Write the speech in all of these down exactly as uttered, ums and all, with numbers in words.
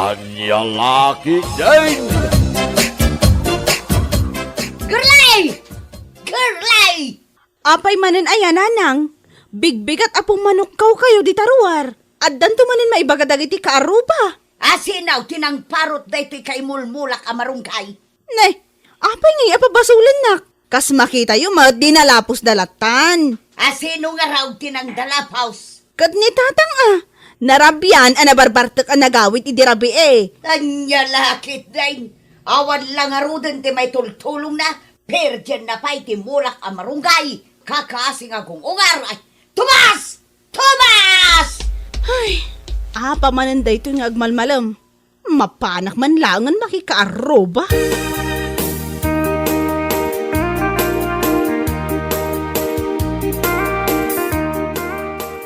Ania la ketdin? Girlay! Girlay! Apay manen aya, nanang? Bigbigat a pummanukkawkayo dita ruar. Addanto manen maibaga dagiti kaarruba. Asino ti nangparut daytoy kaimulmulak a marunggay? Ne, apay ngay a pabasolennak? Kas makitayo met, dinalapos da lattan. Asino ngarud ti nangdalapos? Ket ni tatang a, narabian a nabarbartek a nagawid idi rabii. Ania la ketdin? Awan la ngaruden ti maitultulongna, perdianna pay ti mulak a marunggay, kakasi nga gung-ungar. Ay, Tomas! Tomas! Ay, apa manen daytoy nga agmalmalem? Mapanak man laengen makikaarruba.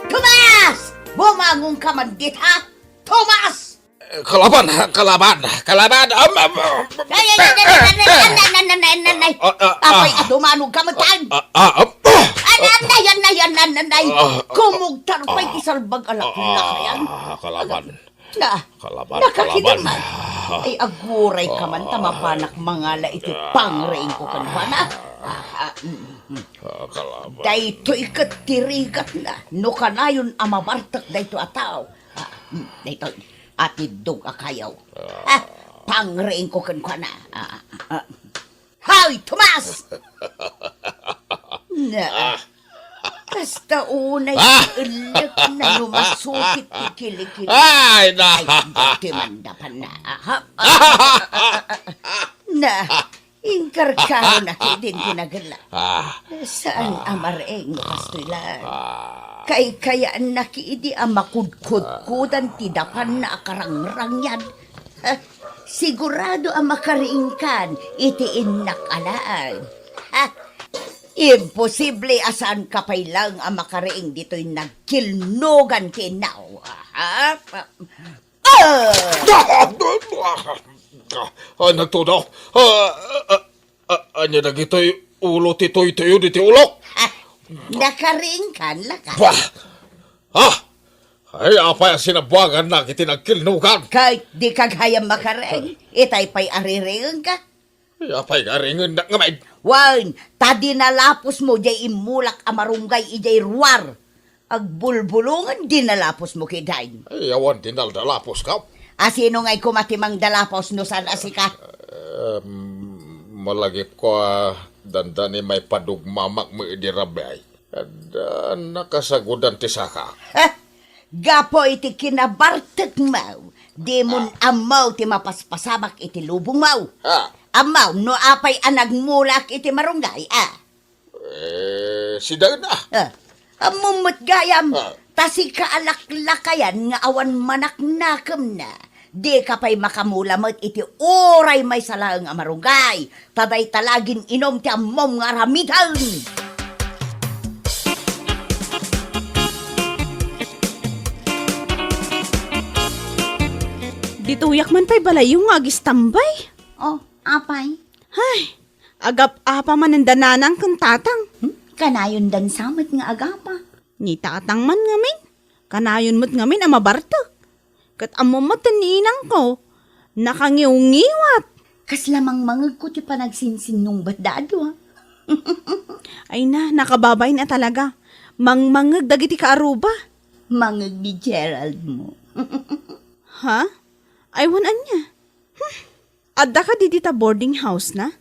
Tomas! Bumangonka man dita! Tomas! Kalaban, kalaban, kalaban. Am, am, am, Ay, ay, ay, ay, ay, ay, ay, ay, ay, ay, ay, ay. Ah, ah, ah. Apay, adumanog ka man, tan. Ah, ah, ah, ah. Ay, ay, ay, ay, ay, ay, ay, ay. Ah, ah, Kumugtar pay ah, ti salbag a ah, laklakayan. Ah, kalaban. Na, Kalaban, nakakita kalaban. Man. Ay, aguray ka man, ta mapanak mangala iti pangriingko kenkuana. Ah, ah, mm, mm. Ah, kalaban. Daytoy ket ti rigatna, no kanayon a mabartek daytoy a tao. Ah, mm, daytoy, atiddog a kayo. Ah, pangriingko kenkuana. Ah, ah, ah. Hoy, Tomas! Na, kasta unay ti ellek na lumasukit ti kilikili. Ay, na. Ay, dati man dapan na. Aha. Na, inkarkaro na ki din pinagella. Ah. Saan a mareng no kastoy lang? Ah. Kaykayaanna ki idi a makudkudkudan ti dapan na a karangrangyan. Ha? Sigurado a makariingkan iti innak a laeng. Ha? Imposible a saanka pay laeng a makariing ditoy nagkilnogan ti innaw. Ha? Ah! Ah! Ah, nagtudo. Ah, ah, ah, ania dagitoy ulo ti tuytuyo diti ulok? Ah, nakariingkan, laka. Bah! Ah! Ay, apay a sinabuangannak iti nagkilnogan? Ket dika gayam makareng, itay pay a riringenka. Ay, apay nga ringennak ngamin? Wen, ta dinalapos mo jay immulak a marunggay ijay ruar. Agbulbulongen dinalapos mo, kidain. Ay, awan dinaldalapos ka. Asino ngay koma ti mangdalapos no saan a sika? Em, malagipko a dandani maipadugmamak mo idi rabii. Adda nakasagudan ti saka. Ha? Gapu iti kinabartekmo, dimon Ah. ammo ti mapaspasamak iti lubongmo. Ah. Ammo no apay a nagmulak iti marunggay, ah. Eh, sidaen, ah. Ah. Ammom met gayam, Ah. ta sika a laklakayan nga awan manaknakemna. Dika pay makamula met iti uray maysa laeng a marunggay, ta dayta la gin-inom ti ammom nga aramiden. Ditoyak man pay balayyo nga agistambay. Oh, apay? Ay, agap-apa manen da nanang ken tatang. Hmm? Kanayondan sa met nga agapa. Ni tatang man ngamin, kanayon met ngamin a mabartek. Ket ammom met ni inangko, nakangiwngiwat. Kasla mangmangegko ti panagsinsinnungbatda a dua. Ay na, nakababain a talaga. Mangmangeg dagiti kaaruba. Mangeg ni Gerald mo. Ha? Ay, wen ania? Hmm. Adda kadi dita boarding house na?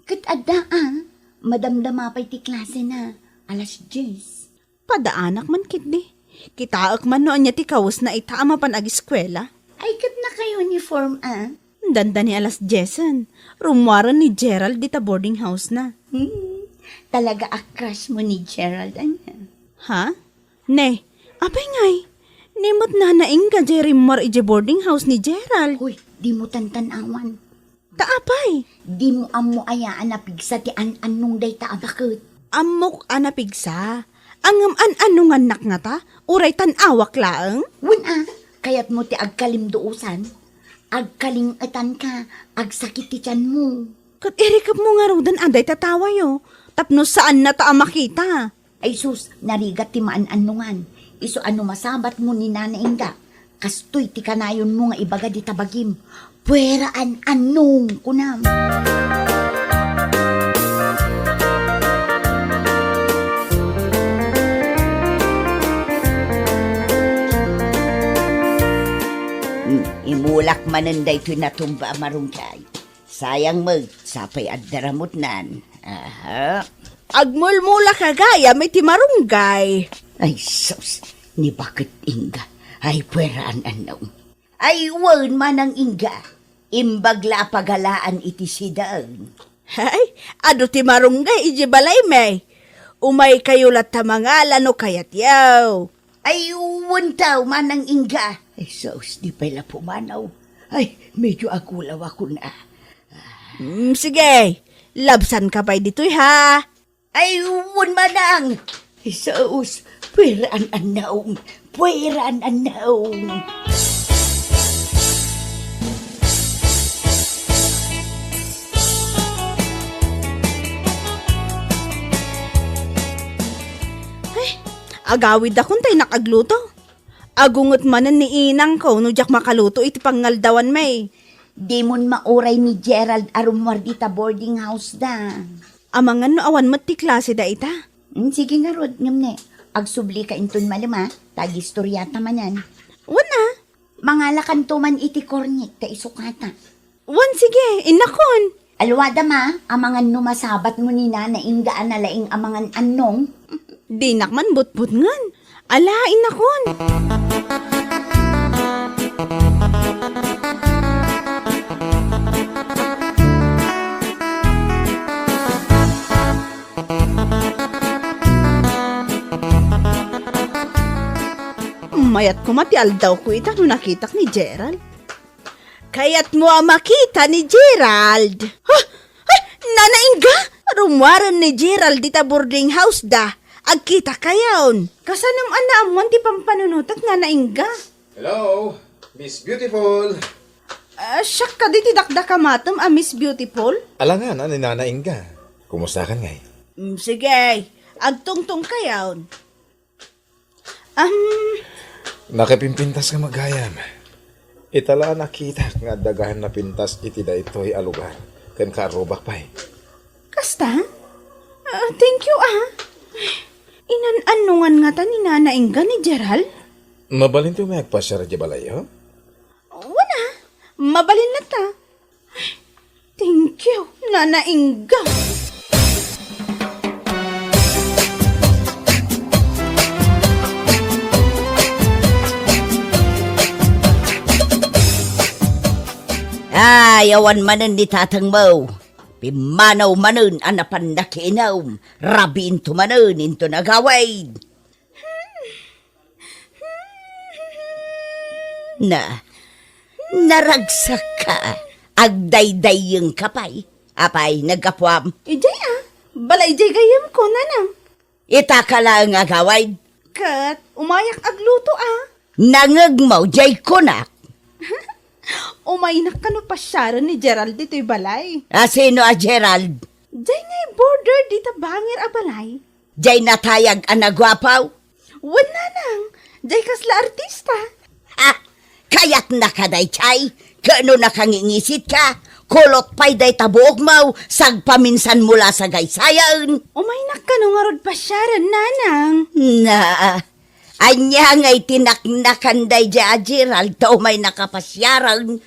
Ket adda a. Madamdama pay ti klase na. Alas dies. Padaanak man ketdi. Kitaek man no ania ti kawesna ita a mapan agiskuela. Ay, ket naka-uniform a. Dandani alas diesen. Rummuaren ni Gerald dita boarding house na. Hmm. Talaga a crush mo ni Gerald, ania? Ha? Ne, apay ngay? Ni met nanaingga jay rimmuar idiay boarding house ni Gerald. Hoy, dimo tantan-awan. Ta apay? Dimo ammo aya a napigsa ti an-annong dayta a baket? Ammok a napigsa. Ngem an-annongannak ngata, uray tan-awak laeng? Wen a, kayatmo ti agkalimduosan? Agkaling-etanka, agsakit ti tianmo. Ket irikepmo ngaruden a dayta tawayo, tapno saannata a makita. Ay sus, narigat ti maan-annongan. Isu a no masabatmo ni nanaingga, Kastoy ti kanayonmo nga ibaga dita bagim. Pueraan Annong, kunam. Hmm, imulak manen daytoy natumba a marunggay. Sayang met, sapay adda ramutnan. Aha. Agmulmulak gayam iti marunggay. Ay, sus, ni baket Inga. Ay, pueraan Annong. Ay, wen, Manang Inga. Imbag la a pagalaan iti sidaen. Ay, adu ti marunggay iti balaymi. Umaykayo latta mangala no kayatyo. Ay, wen taw, Manang Inga. Ay, sus, di pay la pumanaw. Ay, medyo agulawakon a. Mm, sige, labsanka pay ditoy, ha? Ay, wen, Manang. Ay, sus, pueraan Annong. Pueraan Annong. Ay, agawidakon ta innak agluto. Agunget manen ni inangko no diak makaluto iti pangngaldawanmi. Dimon mauray ni Gerald a rummuar dita boarding house da. Amangan no awan met ti klase da ita? Mm, sige ngarud, ngem ne, agsublika inton malem a, ta agistoriata manen. Wen a. Mangalakanto man iti kornik ta isukata. Wen, sige, innakon. Alwadam a, amangan no masabatmo ni Nana Inga a nalaing a mangan Annong. Dinak man butbutngen. Ala, innakon. Mayat koma ti aldawko ita no nakitak ni Gerald. Kayatmo a makita ni Gerald? Ha? Ay, Nana Inga! Rummuaren ni Gerald dita boarding house da. Agkitakayon. Kasanom a naammuan ti pampanunotek, Nana Inga? Hello, Miss Beautiful. Ah, siak kadi ti dakdakamatem a Miss Beautiful? Alangan, ni Nana Inga. Kumustakan ngay? Mm, sige, agtungtongkayon. Am, Nakapimpintas nga gayam. Ita la a nakitak nga adda gayan napintas iti daytoy a lugar, ken kaarrubak pay. Kasta? Ah, thank you, ah. Inan-annongan ngata ni Nana Inga ni Gerald? Mabalinto may agpasiar iti balayyo? Wen a, mabalin latta. Thank you, Nana Inga. Ay, awan manen ni tatangmo. Pimmanaw manen a napan nakiinum. Rabiinto manen inton agawid. Na, naragsakka, agdaydayyengka pay. Apay, naggapuam? Idiay a, bala idiay gayyemko, nanang. Itaka laeng agawid. Ket umayak agluto a. Nangngegmo, diay kunak. Umaynak kano pasiaren ni Gerald ditoy balay. A sino a Gerald? Diay nga border dita bangir a balay. Diay natayag a naguapo? Wen, nanang, diay kasla artista. Ha? Kayatnaka daydiay? Ket no nakangingisit ka, kulot pay dayta buokmo, sagpaminsanmo la sagaysayen. Umaynak kano ngarud pasiaren, nanang. Na, ania ngay ti naknakan daydiay a Gerald ta umaynaka pasiaren?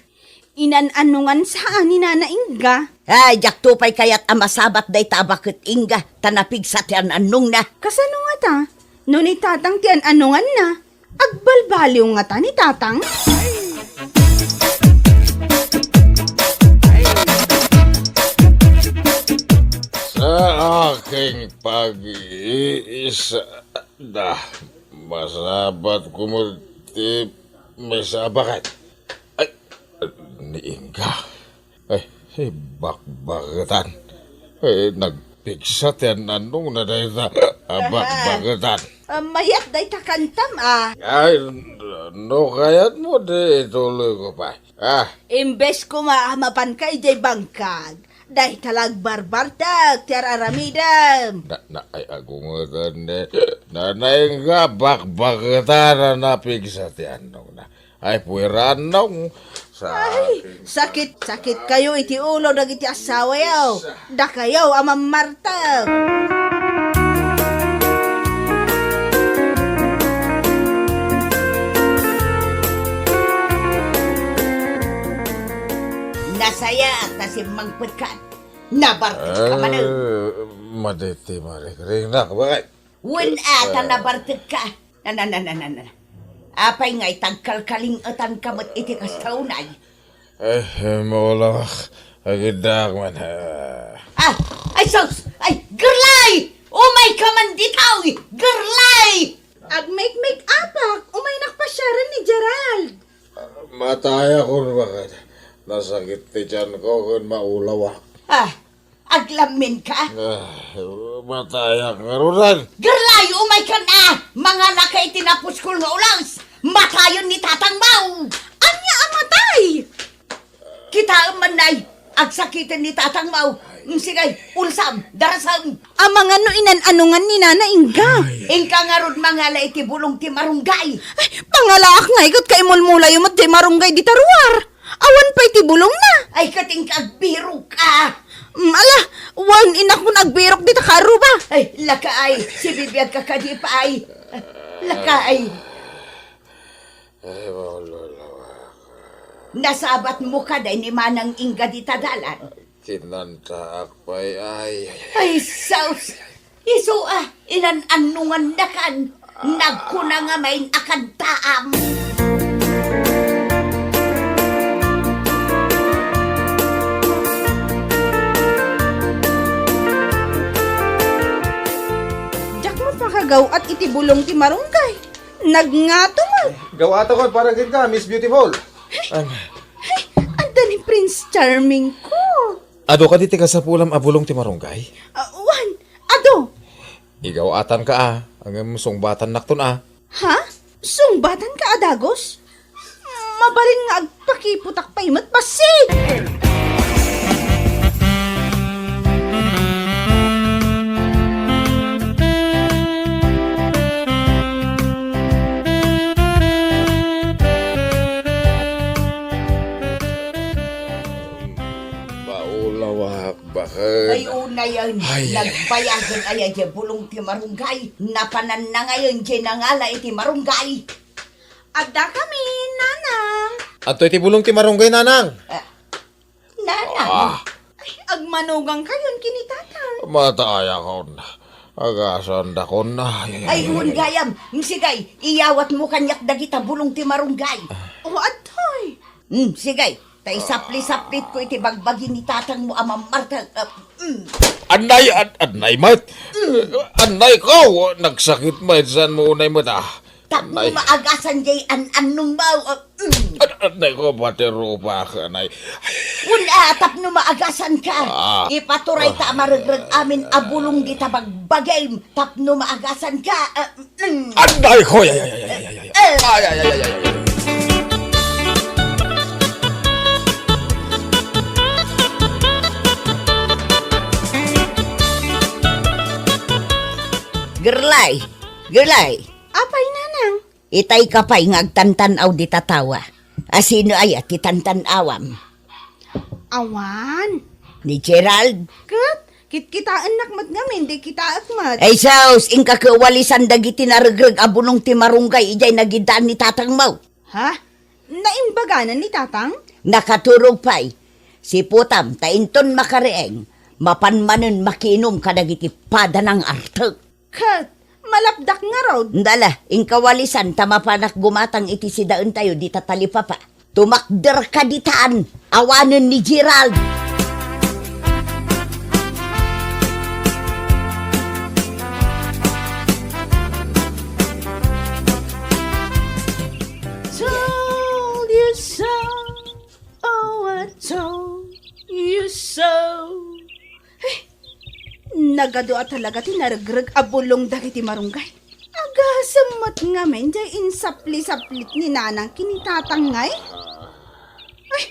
Inan-annongan saan ni Nana Inga. Ay, diakto pay kayat a masabat dayta a baket Inga, ta napigsa ti an-annongna. Kasano ngata? No ni Tatang ti an-annonganna, agbalbaliw ngata ni Tatang? Sa aking pag-iisip, Da, masabat ko met ti maysa a baket. Ay, ni Inga. Ay, bakbaketan. Ay, nagpigsa ti an-annongna dayta a bakbaketan. Ah, mayat dayta kantam, ah. Ay, no kayatmo, di ituloy ko pay. Ah. Imbes koma a mapanka idiay bangkag, dayta la agbarbartek ti ar-aramidem. Na, na, ay, agungetan, eh. Nana Inga, bakbaketan a napigsa ti annongna. Ay, puwera, Nong. Sa Ay, sakit, sakit kayo iti ulo dagiti asawayo. Dakayo a mammarteg. Nasayaat ta simmangpetkan. Nabartek ka manen. Eh, maditi marikringnak, bakit? Wen a ta nabartek ka. Na, na, na, na, na, na. Apay nga itagkalkaling-etan ka met iti kasta unay? Eh, maulawak. Agiddak man, ah. Ah, ay sus! Ay, Gerlay! Umay ka man ditoy! Gerlay! Agmekmek apak, umaynak pasiaren ni Gerald. Matayakon, bakit? Nasakit ti tiyanko ken maulawak. Ah, aglammin ka? Ah, matayak ngaruden. Gerlay, umay ka na! Mangala ka iti napuskol nga ulas! Matayen ni tatangmo! Ania a matay? Kitaem man, nay, agsakiten ni tatangmo. Mm, sige, ulsam, darasem. Amangan no inan-anongan ni Nana Inga. Inka ngarud mangala iti bulong ti marunggay. Ay, pangalaak ngay ket kaimulmulayo met ti marunggay dita ruar. Awan pay ti bulongna. Ay, ket inka agbirok ka. Mm, ala, wen, inakon agbirok dita karuba. Ay, laka ay, sibibiag ka kadi pay. Laka ay. Ay, maululawak. Nasabatmo kadi ni Manang Inga dita dalan? Kinantaak pay, ay, ay, ay. Ay, sus! Isu a, inan-annongannakan. Nagkuna nga main a kantaam. Diak mapakagaw-at iti bulong ti marunggay. Nagngato met. Gaw-atakon para kenka, Miss Beautiful. Ay, adda ni Prince Charming ko. Adu kadi ti kasapulam a bulong ti marunggay? Ah, wen, adu. Igaw-atanka a, ngem sungbatannakton a. Ha? Sungbatanka a dagus? Mabalin nga agpakiputak pay met, bassit! Maulawak, bakit? Ay, unayen. Ay, ay, ay. Nagbayagen aya diay bulong ti marunggay. Napananna ngayen diay nangala iti marunggay. Adda kami, Nanang. Adtoy ti bulong ti marunggay, Nanang. Ah, Nanang. Ah. Ay, agmanugang kayon ken ni Tatang. Matayakon. Agasandakon. Ay, ay, ay, ay, ay, ay, ay. Wen gayam. Sige, iyawatmo kaniak dagita bulong ti marunggay. O, adtoy. Hmm, sige. Ta isapli-saplitko iti bagbagi ni tatangmo a mammarteg. Ah, mm. Annay, an-, annay met. Mm. Annay ko, nagsakit met, saan mo unay met, ah. Tapno maagasan diay an-annongmo, ah, mm. An-, annay ko, pati rupak, annay. Wen a, tapno maagasanka. Ah. Ipaturayta a maregreg amin a bulong dita bagbagim, tapno maagasanka, ah, mm. Annay ko, ay, ay, ay, ay. Eh. Ay, ay, ay, ay, ay, ay. Gerlay, Gerlay. Apay, Nanang? Itay ka pay nga agtantan-aw dita tawa. A sino aya ti tantan-awam? Awan. Ni Gerald? Ket, kitkitaennak met ngamin, di kitaek met. Ay sus, inka ket walisan dagiti naregreg a bulong ti marunggay idiay nagiddaan ni tatangmo. Ha? Naimbaganan ni tatang? Nakaturog pay. Siputam, ta inton makariing, mapan manen makiinum kadagiti padanang artek. Ket, malapdak ngarud. Ndala, inka walisan ta mapanak gumatang iti sidaentayo dita talipapa. Tumakderka ditan, awanen ni Gerald. Told you so. Oh, I told you so. Eh, nagadu a talaga ti naregreg a bulong dagiti marunggay. Agasem met ngamin diay insapli-saplit ni Nanang ken ni Tatang ngay. Ay,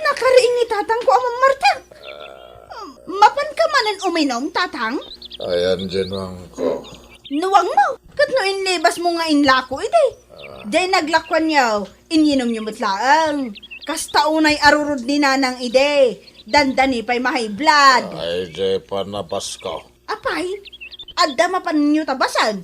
nakariing ni Tatangko a mammarteg. Mapanka manen uminum, Tatang? Ayan diay nuangko. Nuangmo? Ket no inlibasmo nga inlako idi? Diay naglakuanyo, inyinomyo met laeng. Kasta unay a rurod ni Nanang idi, dandani pay ma-high blood. Ay, diay panabasko. Apay, adda mapanyo tabasen?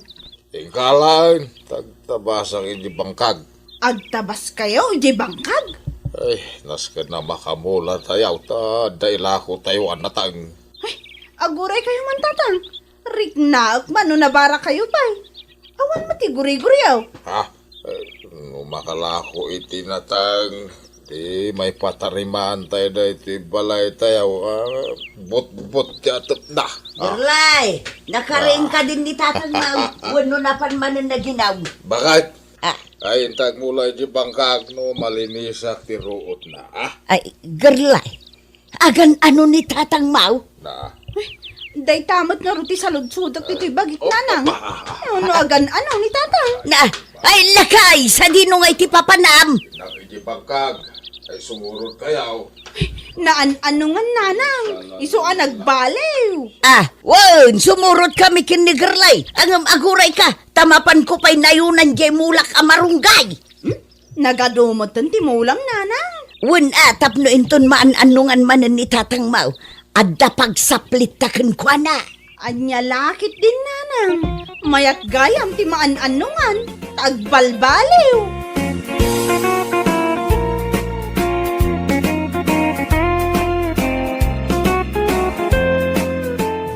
Inka laeng, tagtabasak iti bangkag. Agtabaskayo iti bangkag? Ay, nasken a makamulatayo ta adda ilakotayo a nateng. Ay, aguraykayo man, Tatang. Riknaek man no nabarakayo pay. Awan met ti guriguriyo. Ha? Eh, no makalako iti nateng, di maipatarimantayo daytoy balaytayo, ah, butbut ti atepna. Ah. Gerlay, nakariingka din ni Tatang Mau, wenno napan manen naginaw? Bakit? Ah. Ay, intag mula iti bangkag no malinisak ti ruotna, ah? Ay, Gerlay, agan-ano ni Tatang Mau? Na. Ay, dayta met ngarud ti saludsodek ditoy bagik, Nanang. No, no agan-ano ni Tatang? Na, ay, lakay, sadino ngay ti papanam? Na, iti bangkag, ay sumurotkayo. Naan-ano ngan, Nanang? Isu a nagbaliw. Ah, wen, sumurotkami ken ni Gerlay. Ngem agurayka, ta mapanko pay nayunan diay mulak a marunggay. Hmm? Nagadu metten ti mulam, Nanang? Wen a, tapno inton maan-annongan manen ni Tatang Mau, adda pagsaplitta kenkuana. Ania la ketdin, Nanang? Mayat gayam ti maan-annongan, ta agbalbaliw.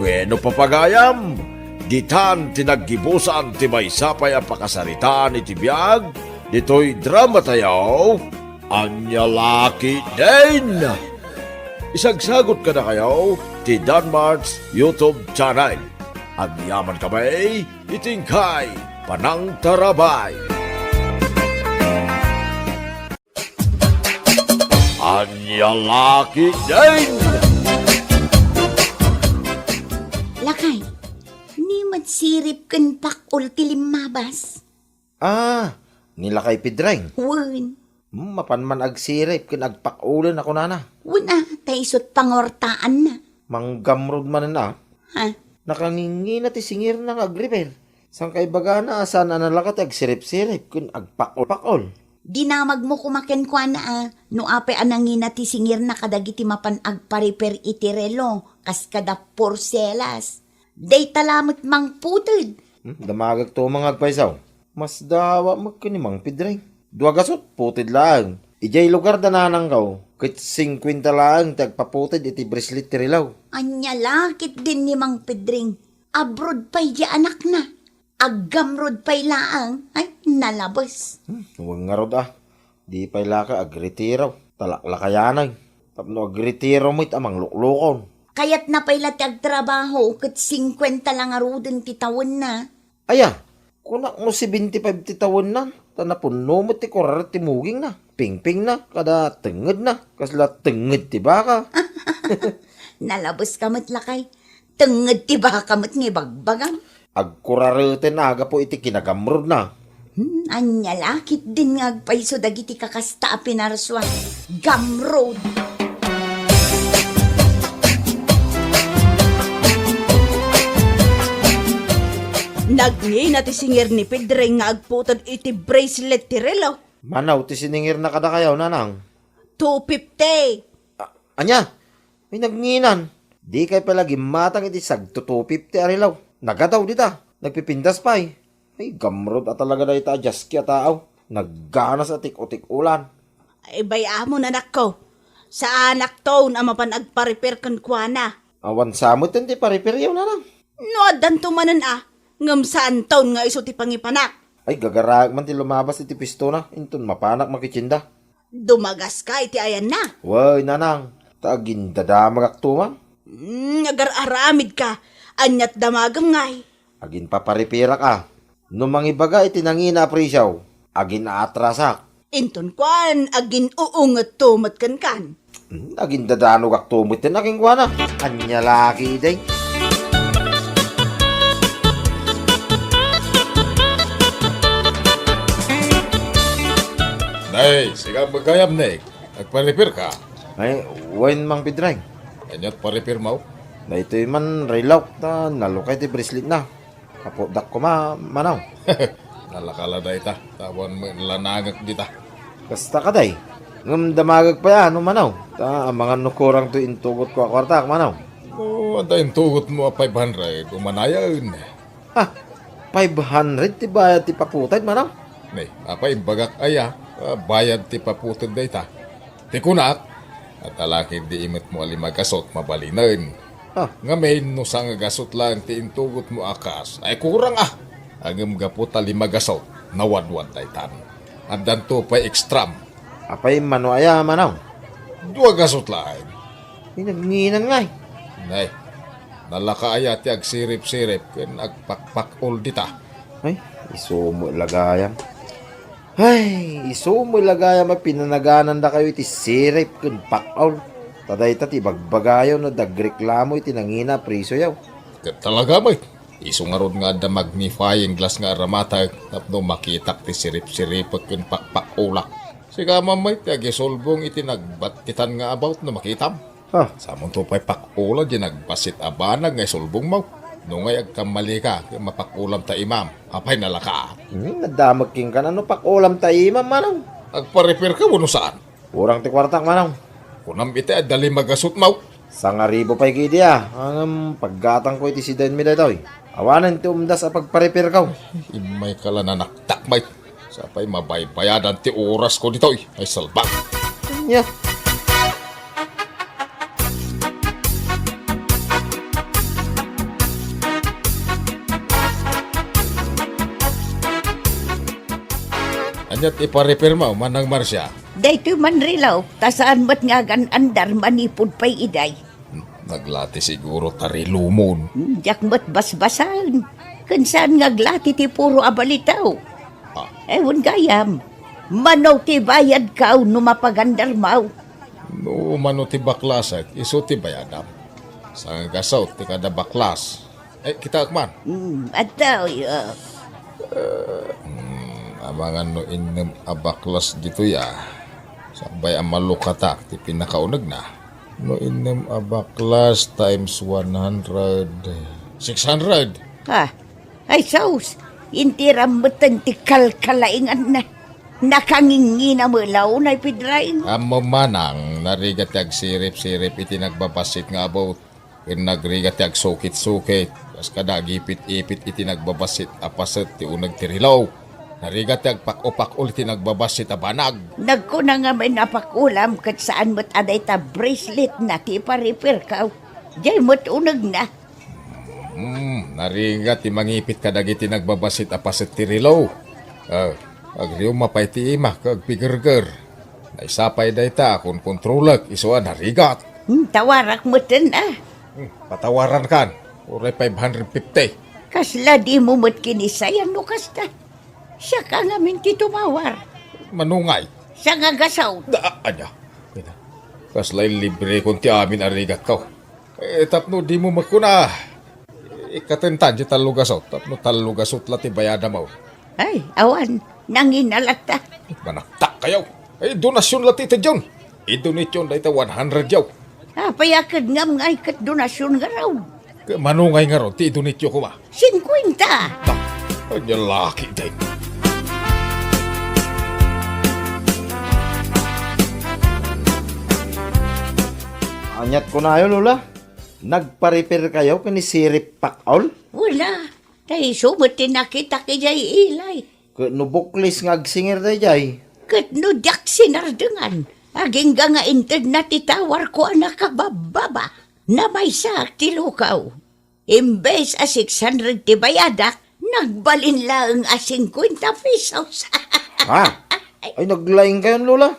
Bueno, papagayam, ditan ti naggibusan ti maysa pay a pakasaritaan iti biag ditoy dramatayo, Ania la ketdin? Isagsagot kadakayo ti Danmart's YouTube channel. Agyamankami iti inkay panangtarabay. Ania la ketdin? Lakay, ni met sirip ken pak-ol ti limmabas? Ah, ni Lakay Pedring. Wen. Hmm, mapan man agsirip ken agpak-olen a kunana. Wen a, ta isut' pangortaanna. Manggamrod manen a. Ha? Nakangingina ti singirna nga agrepair. Saan kaibagana a saan a nalaka ti agsirip-sirip ken agpak-ol-pak-ol. Dinamagmo koma kenkuana a, no apay a nangina ti singirna kadagiti mapan agparepair iti relo, kas kada porselas. Dayta la met mangputed. Hmm, damagek to, Mang Agpayso. Masdawa met ken ni Mang Pedring. Dua gasut, puted laeng. Idiay lugar da nanangko, ket singkuenta laeng ti agpaputed iti brislit ti relo. Ania la ketdin ni Mang Pedring? Abroad pay di anakna. Aggamrod pay laeng. Ay, nalabes. Hmm, wen ngarud a. Di pay la ka agretiro, ta laklakayanen. Tapno agretiro met a mangluklukon. Kayatna pay la ti agtrabaho ket singkuenta la ngaruden ti tawenna. Aya, kunak no seventy-five ti tawenna, ta napunno met ti kuraret ti mugingna, pingpingna, kada tengngedna, kasla tengnged ti baka. Nalabeska met, lakay. Tengnged ti baka met nga ibagbagam. Agkurareten a gapu iti kinagamrodna. Hmm, ania la ketdin nga agpayso dagiti kakasta a pinarsua? Gamrod! Nagngina ti singir ni Pedring nga agputed iti bracelet ti relo. Mano ti siningirna kadakayo, nanang? Two fifty. A-, ania? Ay, nagngina. Dikay pay la gimmatang iti sagto two fifty a relo. Nagadaw dita. Nagpipintas pay. Ay, gamrod a talaga dayta a jaski a tao. Nagganas a tik-o-tik-olan. Ay, bay-amon, anakko. Saanakton a mapan agparepair kenkuana. Awan sa met ti parepairyo, nanang. No addanto manen a, ngem saanton nga isu ti pangipanak. Ay, gagaraek man ti lumabas iti pistona, inton mapanak makitienda. Dumagaska iti ayanna. Wen, nanang, ta agindadamagakto man. Hmm, agar-aramidka. Aniat damagem ngay? Aginpaparepair-ak a. No mangibaga iti nangina a presio, agin-aatrasak. Inton kuan, agin-uungetto met kenkan. Hmm, agindadanogakto met kenkuana. Ania la ketdin? Nay, sika met gayam, Nick. Agparepairka? Ay, wen, Mang Pedring. Aniat parepairmo? Daytoy man relok ta nalukay ti braceletna. Kapuddak koma, manaw. Nalaka la dayta, ta awan met lanangek dita. Kasta kadi. Ngem damagek pay a no manaw. Ta amangan no kurang toy intugotko a kuartak, manaw. No adda intugotmo a five hundred, umanayen. Ha? Five hundred ti bayad ti paputed, manaw? Ne, apay imbagak aya, a bayad ti paputed dayta? Ti kunak, adda la ketdi imetmo a lima gasut, mabalinen. Ha? Ngamin, no sanga gasut laeng ti intugotmo a kas, ay kurang a. Ngem gapu ta lima gasut, nawadwad daytan. Addanto pay extram. Apay mano aya, manaw? Dua gasut laeng. Ay, nagninan ngay. Nay, nalaka aya ti agsirip-sirip ken agpakpak-ol dita. Ay, isu met la gayam. Ay, isu met la gayam a pinanaganandakayo iti sirip ken pak-ol. Ta dayta ti ibagbagayo no dagreklamo iti nangina a presioyo. Ket talaga met, isu ngarud nga adda magnifying glass nga aramatek tapno makitak ti sirip-siripek ken pakpak-olak. Sika man met ti agisulbong iti nagbattitan nga about no makitam. Ha? Samonto pay pak-ola di nagbassit a banag nga isulbongmo. No ngay agkammalika, ket mapak-olam ta imam. Apay nalaka? Hmm, naddamek kenka no pak-olam ta imam, manaw. Agpa-repair ka wenno saan? Kurang ti kuartak, manaw. Kunam iti adda lima gasutmo. Sangaribu pay ketdi a. Ngem paggatangko iti sidaenmi daytoy. Awanen ti umdas a pagpa-repairko. Immayka la nanaktak met. Sapay mabaybayadan ti orasko ditoy. Ay, salbag. Ania? Ania ti ipa-repairmo, Manang Marcia? Daytoy man relo, ta saan met nga agan-andar manipud pay idiay. Naglati siguro ta relomon. Hmm, diak met basbasaen. Ken saan nga aglati ti puro a balitaw. Ah. Ewan gayam. Mano ti bayadkaw no mapagandarmaw? No mano ti baklasek, isu ti bayadam. Sangagasut ti kada baklas. Eh, kitaek man. Hmm, adtoy, ah. Hmm, amangan no innem a baklas ditoy, ah. Sakbay a malukatak ti pinakaunegna. No innem a baklas times one hundred, six hundred. Ha? Ay, sus! Intiram metten ti kalkalainganna. Nakangingina met la unay, Pedring. Ammom manang, narigat ti agsirip-sirip iti nagbabassit nga about. Ken nagrigat ti agsukit-sukit, kas kada agipit-ipit iti nagbabassit a paset ti uneg ti relo. Narigat ti agpak-opak-ol iti nagbabassit a banag. Nagkuna ngamin a pak-olam ket saan met a dayta bracelet na ti ipa-repairkaw. Diay met unegna. Hmm, narigat ti mangipit kadagiti nagbabassit a paset ti relo. Ah, agriumma pay ti ima ket agpigerger. Naisapay dayta a konkontrolek isu a narigat. Hmm, tawarak metten a. Hmm, patawarankan. Uray five hundred fifty. Kasla dimo met kinisayan no kasta. Siak ngamin ti tumawar. Manungay. Sangagasaw. Da, anya? Kasla inlibrekon ti amin a rigatko. Eh, tapno dimo met kuna. Ikatentan ti tallogasut, tapno tallogasut la ti bayadam. Ay, awan, nangina latta. Manaktakkayo. Eh, donasyon la ti itedyon. Idonetyon dayta one hundred yaw. Apay a ket ngam ngay ket donasyon ngarud? Ket mano ngay ngarud ti idonetyo koma? Singkuenta. Ta, anya laki dayta. Aniat kunayo, Lola? Nagpa-repair kayo ken ni Sirip Pakaol? Wala. Ta isu met ti nakitak idiay ilay. Ket no buklis nga agsingir daydiay? Ket no diak sinardengan, agingga nga intedna ti tawarko a nakababbaba. Namaysaak ti lukaw. Imbes a six hundred ti bayadak, nagbalin laeng a singkuenta pesos. Ha? Ay, naglaing kayon, Lola.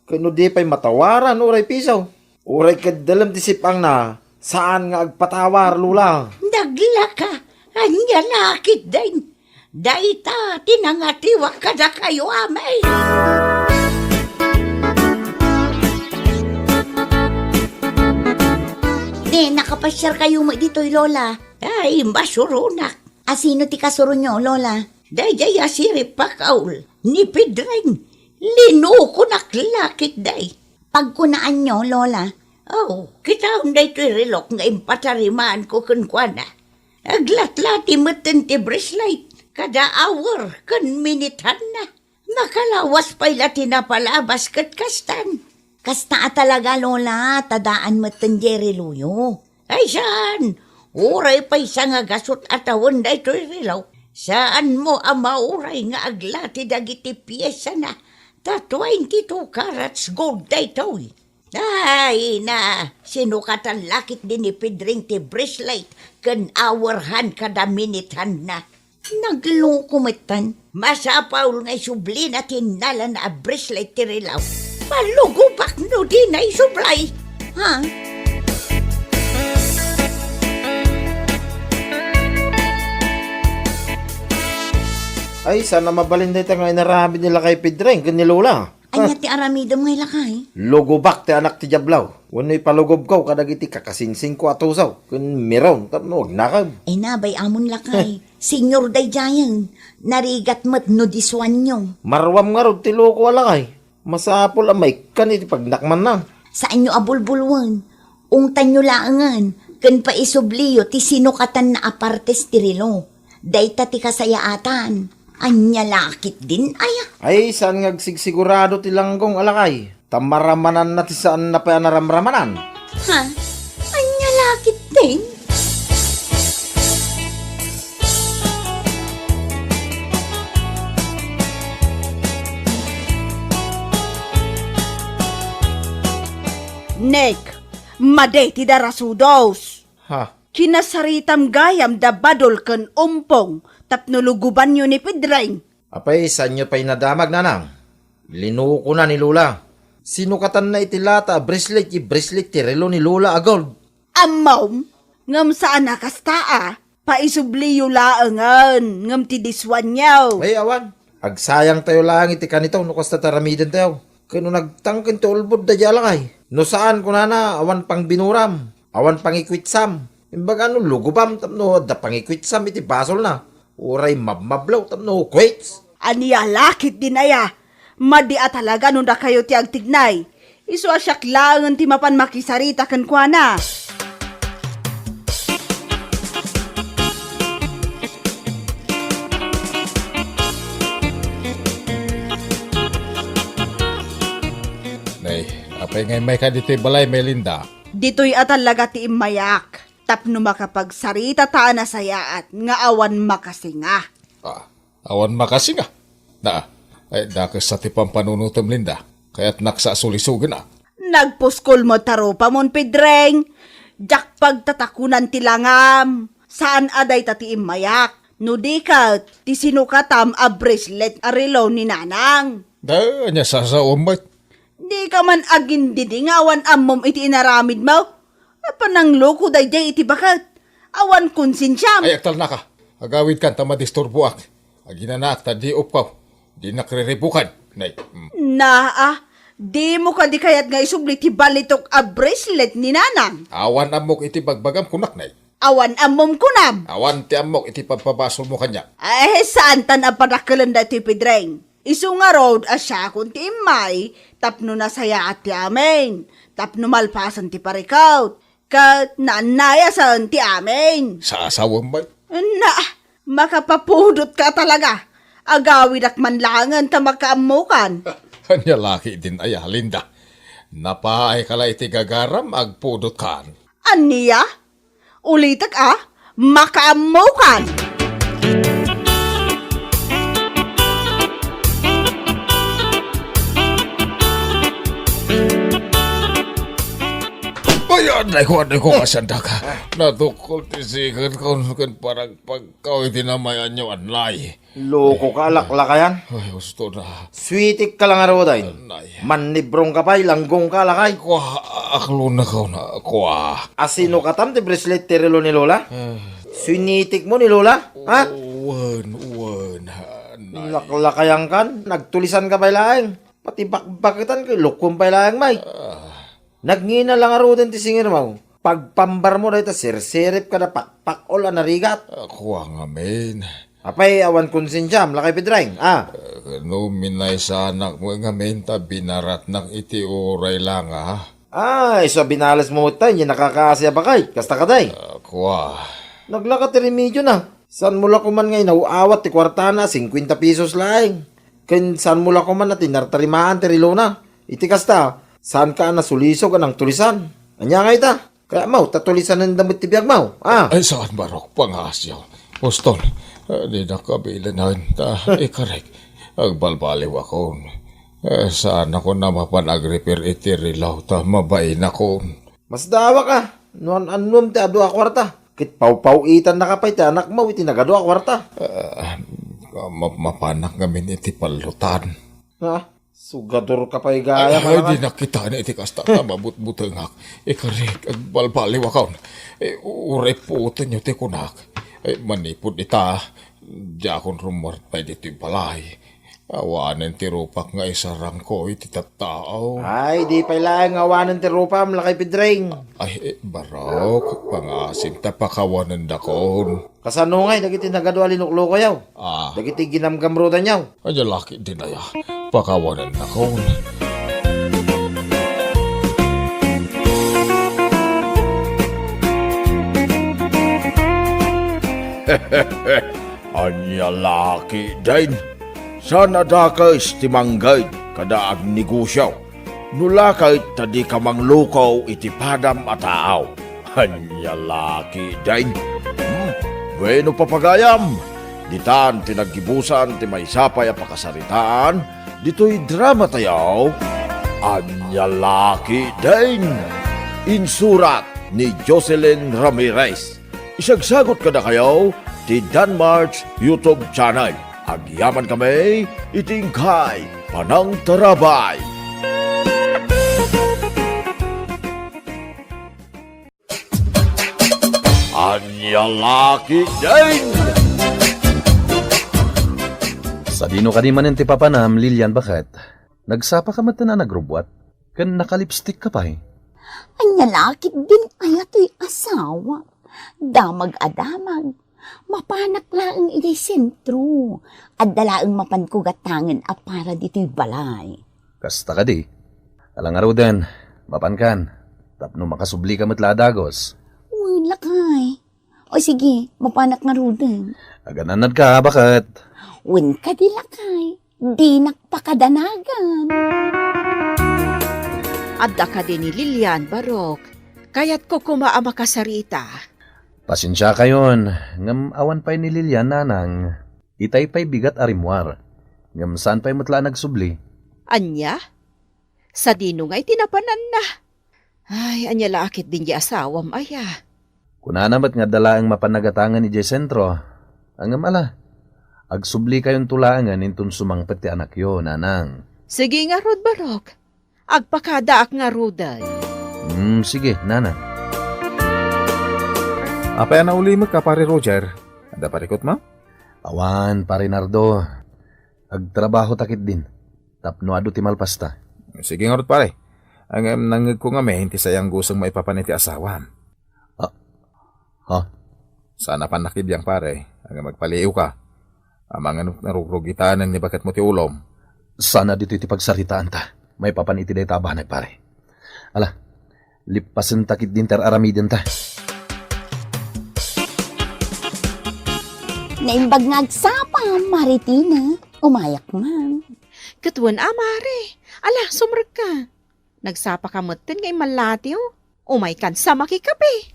Ket no di pay matawaran, uray piso. Uray ket dalem ti sip-angna, saan nga agpatawar, Lola. Naglaka, ania la ketdin? Dayta ti nangatiwak kadakayo amin. Ne, nakapasiarkayo met ditoy, Lola? Ay, masuronak. A, sino ti kasuronyo, Lola? Daydiay a Sirip Pakaol, ni Pedring. Linukonak la ketdi. Pagkunaanyo, Lola? Oh, kitaem daytoy relok nga impatarimaanko kenkuana. Aglatlati metten ti bracelet. kada hour ken minithanna. Makalawas pay la ti napalabas ket kastan. Kasta a talaga, Lola, ta daan metten diay reloyo. Ay, saan! Uray pay sa nga gasut a tawen daytoy relo. Saanmo a mauray nga aglati dagiti piesana ta twenty-two carats gold daytoy. Ay, na, sinukatan la ketdi ni Pedring ti bracelet ken hour hand kada minithanna. Nagloko metten. Masapul nga isublina ti innalana a bracelet ti relo. Malugobak no dina isublay. Ha? Ay, saan a mabalin dayta nga inaramid ni Lakay Pedring ken ni Lola. Ania ti aramidem ngay, Lakay? Lugobak ti anak ti Diablo. Wenno ipalugobko kadagiti kakasingsingko a tusaw ken miron tapno agnakam. Ay, nabay amon, Lakay. Senior daydiayen. Narigat met no disuanyo. Maruam ngarud ti loko a Lakay. Masapul a maikkan iti pagnakmanna. Saanyo a bulbulwen. Ungtanyo laengen ken paisubliyo ti sinukatanna a partes ti relo. Dayta ti kasayaatan. Ania la ketdin aya? Ay, saan nga agsigsigurado ti langgong a Lakay. Ta maramananna ti saanna pay a naramramanan. Ha? Ania la ketdin? Nick, madi ti darasudos. Ha? Kinasaritam gayam da Badol ken Umpong tapno lugobanyo ni Pedring. Apay, saanyo pay nadamag, nanang? Linukona ni Lola. Sinukatanna iti lata a bracelet, ti bracelet ti relo ni Lola a gold. Ammom, ngem saan a kasta a, paisubliyo laengen, ngem ti disuanyo. Ay, awan. Agsayangtayo laeng iti kanito no kasta ti aramidentayo. Ken no nagtangken ti ulbod daydiay a Lakay. No saan, kunana, awan pangbinuram, awan pangikuitsam. Imbaga no lugobam tapno adda pangikuitsam iti basolna. Uray mabmablaw tapno kuits. Ania la ketdin aya? Madi a talaga no dakayo ti agtignay. Isu a siak laengen ti mapan makisarita kenkuana. Nay, apay nga immayka ditoy balay, Melinda? Ditoy a talaga ti immayak. Tapno makapagsarita ta a nasayaat nga awan makasinga. Ah, awan makasinga? Na, ay, dakes sa ti pampanunutem, Linda. Kayatnak sa a sulisugena. Nagpuskol met ta rupamon, Pedring. Diak pagtatakunan ti langam. Saan a dayta ti immayak. No di ket, ti sinukatam a bracelet a relo ni Nanang. Da, ania sasaom met? Dika man agindidi nga awan ammom iti inaramidmo? A panangloko daydiay iti baket. Awan konsensiam. Ay, agtalnaka. Agawidkan ta madisturboak. Aginanaak ta di upkaw. Dinak riribukan. Nay. Mm. Naa, dimo kadi kayat nga isubli ti balitok a bracelet ni Nanang? Awan ammok iti bagbagam kunak, nay. Awan ammom kunam? Awan ti ammok iti pagpabasolmo kaniak. Ay, saan tan a padakkelen daytoy, Pedring. Isu ngarud a siakon ti immay tapno nasayaat ti amin, tapno malpasen ti parikut, ket naannayasen ti amin. Sasawen met. Na, makapapudotka talaga. Agawidak man laengen ta makaammokan. Ania la ketdin aya, Linda? Napaayka la iti gagaram, agpudotkan. Ania? Ulitek a, makaammokan! Ay, adayko, adayko, kasandaka. Nadukkol ti sikedko ken paragpagko iti namayanyo, anay. Loko ka, laklakayan. Ay, husto na. Suitik ka lang, Aroday. Nay. Mannibrong ka pay, langgong ka, lakay. Kua, aklo na ka na, kua. Asino katam ti bracelet ti relo ni Lola? Eh. Suinitik mo ni Lola, ha? Wen, wen, ha, nay. Laklakayan kan, nagtulisan ka pay laeng. Pati bakbaketan kay lukon pay laeng, may. Ah. Nagngina lang aruden ti singir mo. Pagpambar mo dayta sirsirip kada pakpakol a narigat. Ah, kua ngamin. Apay, awan konsensiam, lakay Pedring, ah. Eh, no minaysanak mo ngamin ta binaratnak iti uray lang, ah. Ah, isu a binales mo met tay, nakakaasi a bakay, kasta ka day. Ah, kua. Naglaka ti remedyo na. Saanmo la koman nga inaw-awat ti kuartana a singkuenta pesos laeng? Ken saanmo la koman a tinartarimaan ti relona? Iti kasta, saanka a nasulisog a nangtulisan? Ania nga ita? Kayatmo ta tulisanenda met ti biagmo, a? Ay, saan, Barok, pangaasim. Boston, eh, dinak kabilinen ta ikarek. Agbalbaliwakon. Eh, saanakon a mapan agrepair iti relo ta mabainakon. Masdaawak a, no an-annuam ti adu a kuarta, ket pawpaw-itannaka pay ti anakmo iti nagadu a kuarta. Ah, ma-, mapanak ngamin iti pallotan. Ha? Sugadorka pay gayam, ay, anak. Dinak kitaen iti kasta ta mabutbutengak. Ikarek, agbalbaliwakon. Eh, uray puotenyo ti kunak. Eh, manipud ita, diakon rummuar pay ditoy balay. Awanen ti rupak nga isarangko iti tattao. Ay, di pay laeng nga awanen ti rupam, Lakay Pedring. Ay, eh, Barok, pangaasim ta pakawanendakon. Kasano ngay dagiti nagadu a linuklukoyo? Ah. Dagiti ginamgamrudanyo? Ania la ketdin aya, pakawanennakon. Ania la ketdin? Saan a dakes ti mangged kada agnegosio. No la ket ta dika mangluko iti padam a tao. Ania la ketdin? Hmm? Bueno, papagayam, ditan ti naggibusan ti maysa pay a pakasaritaan ditoy dramatayo. Ania la ketdin? Insurat ni Jocelyn Ramirez. Isagsagut kadakayo ti Danmark's YouTube channel. Agyamankami iti inkay panangtarabay. Ania la ketdin? Sadino kadi manen ti papanam, Lilian, baket? Nagsapaka metten a nagrubbuat? Ken nakalipstikka pay? Ania la ketdin aya toy asawa? Damag a damag. Mapanak laeng idiay sentro. Adda laeng mapanko gatangen a para ditoy balay. Kasta kadi? Ala ngaruden, mapankan, tapno makasublika met la a dagus. Wen, lakay. O sige, mapanak ngaruden. Aganannadka, baket? Wen kadi, lakay. Dinak pakadanagan. Adda kadi ni Lilian, Barok? Kayatko koma a makasarita. Pasensiakayon, ngem awan pay ni Lilian, nanang. Itay pay bigat a rimmuar. Ngem saan pay met la a nagsubli. Ania? Sadino ngay ti napananna? Ay, ania la ketdin diay asawam aya? Kunana met nga adda laeng mapan nagatangen idiay sentro. Ngem ala, agsublikayon to laengen inton sumangpet ti anakyo, nanang. Sige ngarud, Barok. Agpakadaak ngaruden. Hmm, sige, nanang. Apay a naulimek a, Pare Roger? Adda parikutmo? Awan, Pare Nardo. Agtrabaho ta ketdin. Tapno adu ti malpasta. Sige ngarud, pare. Ngem nangngegko ngamin ti sayangusem maipapan iti asawam. Ah, ha? Saan a pannakibbiang, pare. Ngem agpaliiwka. Amangan narugrugitan ni baketmo ti ulom. Saan a ditoy ti pagsaritaanta. Maipapan iti dayta a banag, pare. Ala, lippasenta ketdin ti ar-aramidenta. Naimbag nga agsapa, Mare Tina. Umayak man. Ket wen a, Mare. Ala, sumrekka. Nagsapaka metten nga immallatiw. Umaykan sa makikape.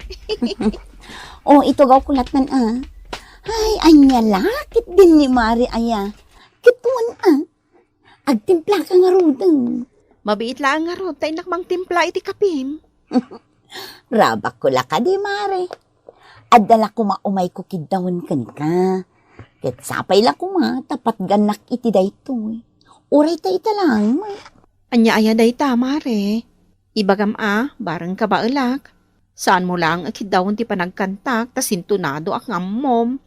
O, itugawko lattan a. Ay, ania la ketdin ni Mare aya. Ket wen a. Agtimplaka ngaruden. Mabiit laeng ngarud ta innak mangtimpla iti kapim. Rabakko la kadi, Mare. Adda la koma umayko kiddawen kenka. Ket sapay la koma ta patgannak iti daytoy. Uray ta ita laeng met. Ania aya dayta, Mare? Ibagam a, bareng kabaelak. Saanmo laeng a kiddawen ti panagkantak ta sintonado a nga ammom.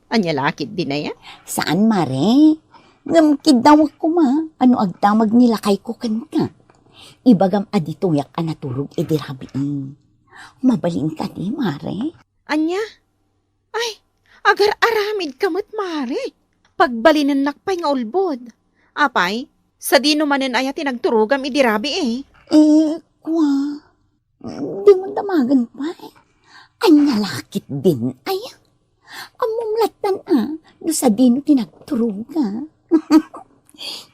Ania la ketdin aya? Saan, Mare. Ngem kiddawek koma a no agdamag ni lakayko kenka. Ibagam a ditoyak a naturog idi rabii. Mabalin kadi, Mare? Ania? Ay, agar-aramidka met, Mare. Pagbalinennak pay nga ulbod. Apay, sadino manen aya ti nagturogam idi rabii? Eh, kua, dimo damagen pay. Ania la ketdin aya? Ammom lattan a, no sadino ti nagturoga.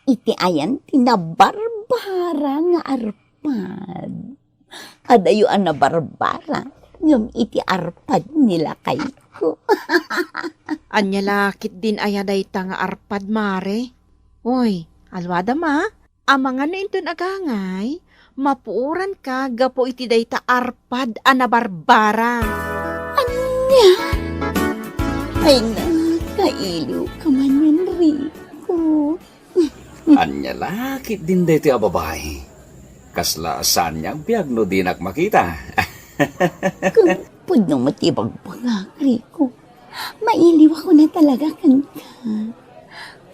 Iti ayan ti nabarbara nga arpad. Adayo a nabarbara, ngem iti arpad ni lakayko. Ania la ketdin aya dayta nga arpad, Mare? Oy, alwadam a. Amangan no inton agangay, mapuoranka gapu iti dayta arpad a nabarbara. Ania? Ay, nakailiwka man, Enrico. Ania la ketdin daytoy a babai? Kasla saanna a biag no dinak makita. Ket pudno met ti ibagbagak, Rico. Mailiwak ko na talaga kenka.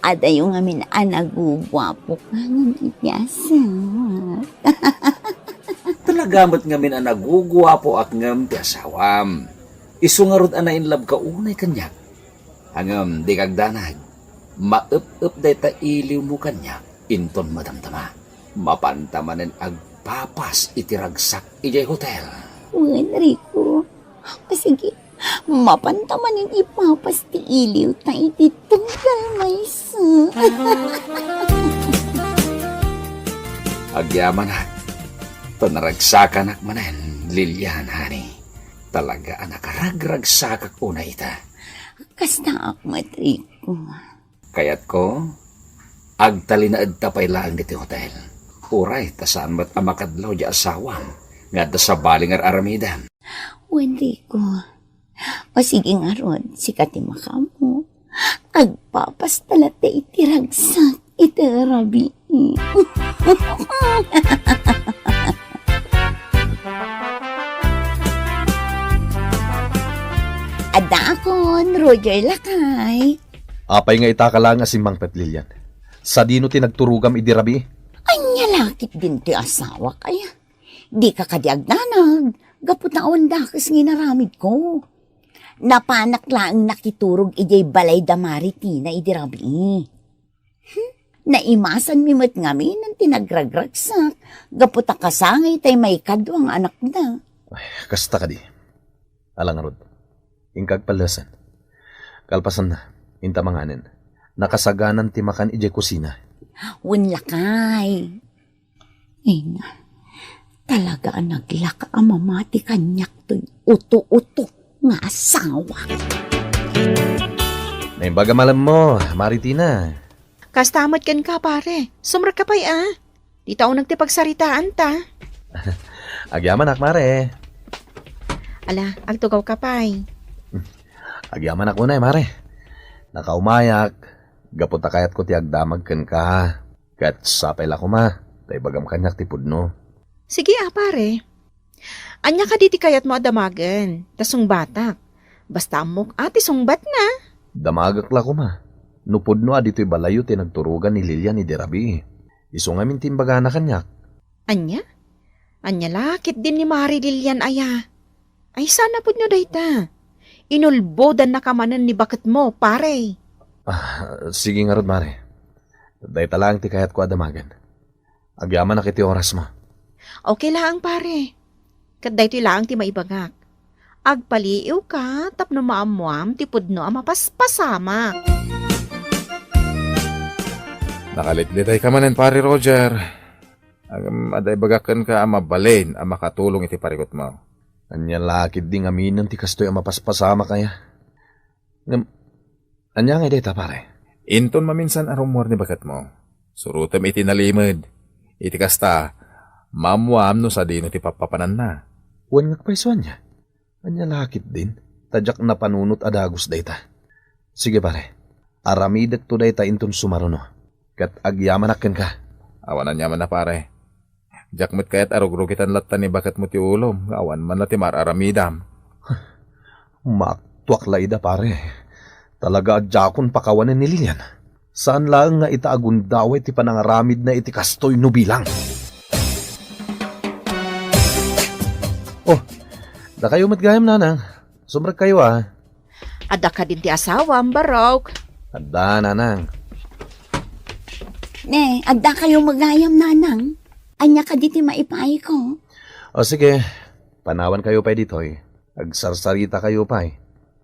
Adayo ngamin a naguguapoka ngem iti asawa. Talaga met ngamin a naguguapoak ngem ti asawam. Isu ngarud a nainlabka unay kaniak. Ngem dika agdanag, maep-ep dayta iliwmo kaniak inton madamdama. Mapanta manen agpapas iti ragsak idiay hotel. Wen, Rico. O, sige, mapanta manen ipapas ti iliwta iti tunggal maysa. Agyamanak, ta naragsakanak manen, Lilian, honey. Talaga a nakaragragsakak unay ita. Kastaak met, Rico. Kayatko, agtalinaedta pay laeng ditoy hotel. Uray ta saan met a makadlaw diay asawam nga adda sabali nga ar-aramidem. Wen, Rico. O sige ngarud, sika ti makaammo. Agpapasta latta iti ragsak iti rabii. Addaakon, Roger lakay. Apay nga ita ka laeng a simmangpet, Lilian? Sadino ti nagturogam idi rabii? Ania la ketdin ti asawak, aya? Dika kadi agdanag, gapu ta awan dakes nga inaramidko. Napanak laeng nakiturog idiay balay da Mari Tina idi rabii. Hmm? Naimasanmi met ngamin ti nagragragsak, gapu ta kasangay tay maikadua nga anakda. Ay, kasta kadi. Ala ngarud, inka agpallesen. Kalpasanna, inta manganen. Nakasaganan ti makan idiay kusina. Wen lakay. Ay na, talaga a naglaka a mamati kaniak toy uto-uto nga asawa. Naimbag a malemmo, Mari Tina. Kasta met kenka, pare. Sumrekka pay a. Dita uneg ti pagsaritaanta. Agyamanak, Mare. Ala, agtugawka pay. Agyamanak unay, Mare. Nakaumayak, gapu ta kayatko ti agdamag kenka. Ket sapay la koma, ta ibagam kaniak ti pudno. Sige a, pare. Ania kadi ti kayatmo a damagen? Ta sungbatak. Basta ammok a ti sungbatna. Damagek la koma. No pudno a ditoy balayyo ti nagturogan ni Lilian idi rabii. Isu ngamin ti imbagana kaniak. Ania? Ania la ketdin ni Mari Lilian aya? Ay, saan a pudno dayta? Inulbodannaka manen ni baketmo, pare. Ah, sige ngarud, Mare. Dayta laeng ti kayatko a damagen. Agyamanak iti orasmo. Okay laeng, pare. Ket daytoy laeng ti maibagak. Agpaliiwka tapno maammoam ti pudno a mapaspasamak. Nakalitlitayka manen, Pare Roger. Ngem adda ibagak kenka a mabalin a makatulong iti parikutmo. Ania la ketdi ngaminen ti kastoy a mapaspasamak aya? Ngem, ania ngay dayta, pare? Inton maminsan a rummuar ni baketmo, surotem iti nalimed. Iti kasta, maammoam no sadino ti pappapananna. Wen nga pay isu ania? Ania la ketdin? Ta diak napanunot a dagus dayta. Sige, pare. Aramidekto dayta inton sumaruno. Ket agyamanak kenka. Awan aniamanna, pare. Diak met kayat a rugrugitan latta ni baketmo ti ulom nga awan man la ti mar-aramidam. Maaktuak la ida, pare. Talaga a diakon pakawanen ni Lilian. Saan laeng nga ita a gundaway ti panangaramidna iti kastoy no bilang. Oh, dakayo met gayam, nanang. Sumrekkayo, a. Adda kadin ti asawam, barok? Adda, nanang. Ne, adda kayo met gayam, nanang. Ania kadi ti maipaayko? O sige, panawankayo pay ditoy. Agsarsarita kayo pay.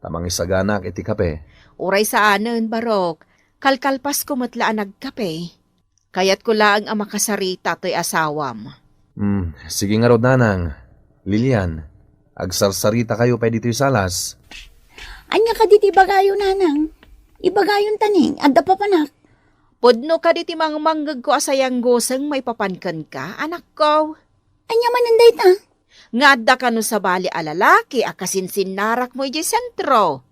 ta mangisaganak iti kape. Uray saanen, Barok. Kalkalpasko met la a nagkape. Kayatko laeng a makasarita toy asawam. Hmm, sige ngarud, nanang. Lilian, agsarsaritakayo pay ditoy salas. Ania kadi ti ibagayo, nanang? Ibagayon ta ni, adda papanak. Pudno kadi ti mangmanggegko a sayanggoseng maipapan kenka, anakko? Ania manen dayta? Nga adda kano sabali a lalaki a kasinsinnarakmo idiay sentro.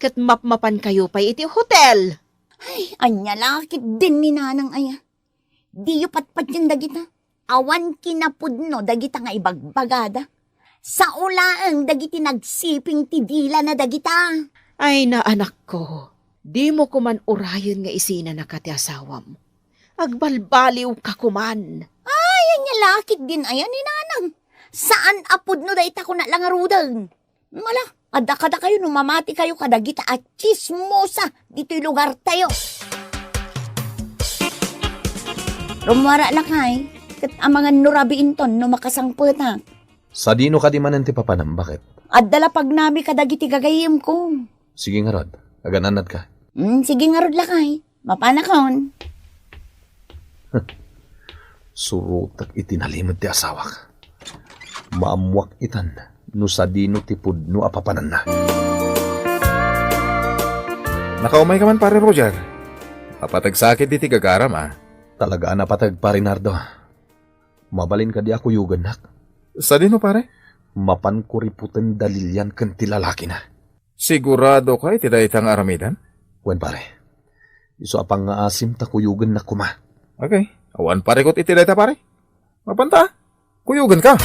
Ket mapmapankayo pay iti hotel. Ay, ania la ketdin ni nanang aya? Diyo patpatien dagita. Awan kinapudno dagita nga ibagbagada. Sao laeng dagiti nagsiping ti dilana dagita. Ay, naanakko, dimo koman urayen nga isinanaka ti asawam. Agbalbaliwka koman. Ay, ania la ketdin aya ni nanang? Saan a pudno dayta, kuna la ngaruden. Mala, adda kadakayo no mamatikayo kadagita a tsismosa ditoy lugartayo. Rummuara, lakay, ket amangan no rabiinton no makasangpetak. Sadino kadi manen ti papanam, baket? Adda la pagnami kadagiti gagayyemko. Sige ngarud, agan-annadka. Hmm, sige ngarud, lakay. Mapanakon. Surotek iti nalimed ti asawak. Maammoak itan no sadino ti pudno a papananna. Nakaumayka man, Pare Roger. Napateg sakit diti gagaram, a. Talaga a napateg, Pare Nardo. Mabalin kadi a kuyogennak? Sadino, pare? Mapanko riputen da Lilian ken ti lalakina. Siguradoka iti dayta nga aramiden? Wen, pare. Isu a pangngaasim ta kuyogennak koma. Okay. Awan parikut iti dayta, pare. Mapanta. Kuyogenka.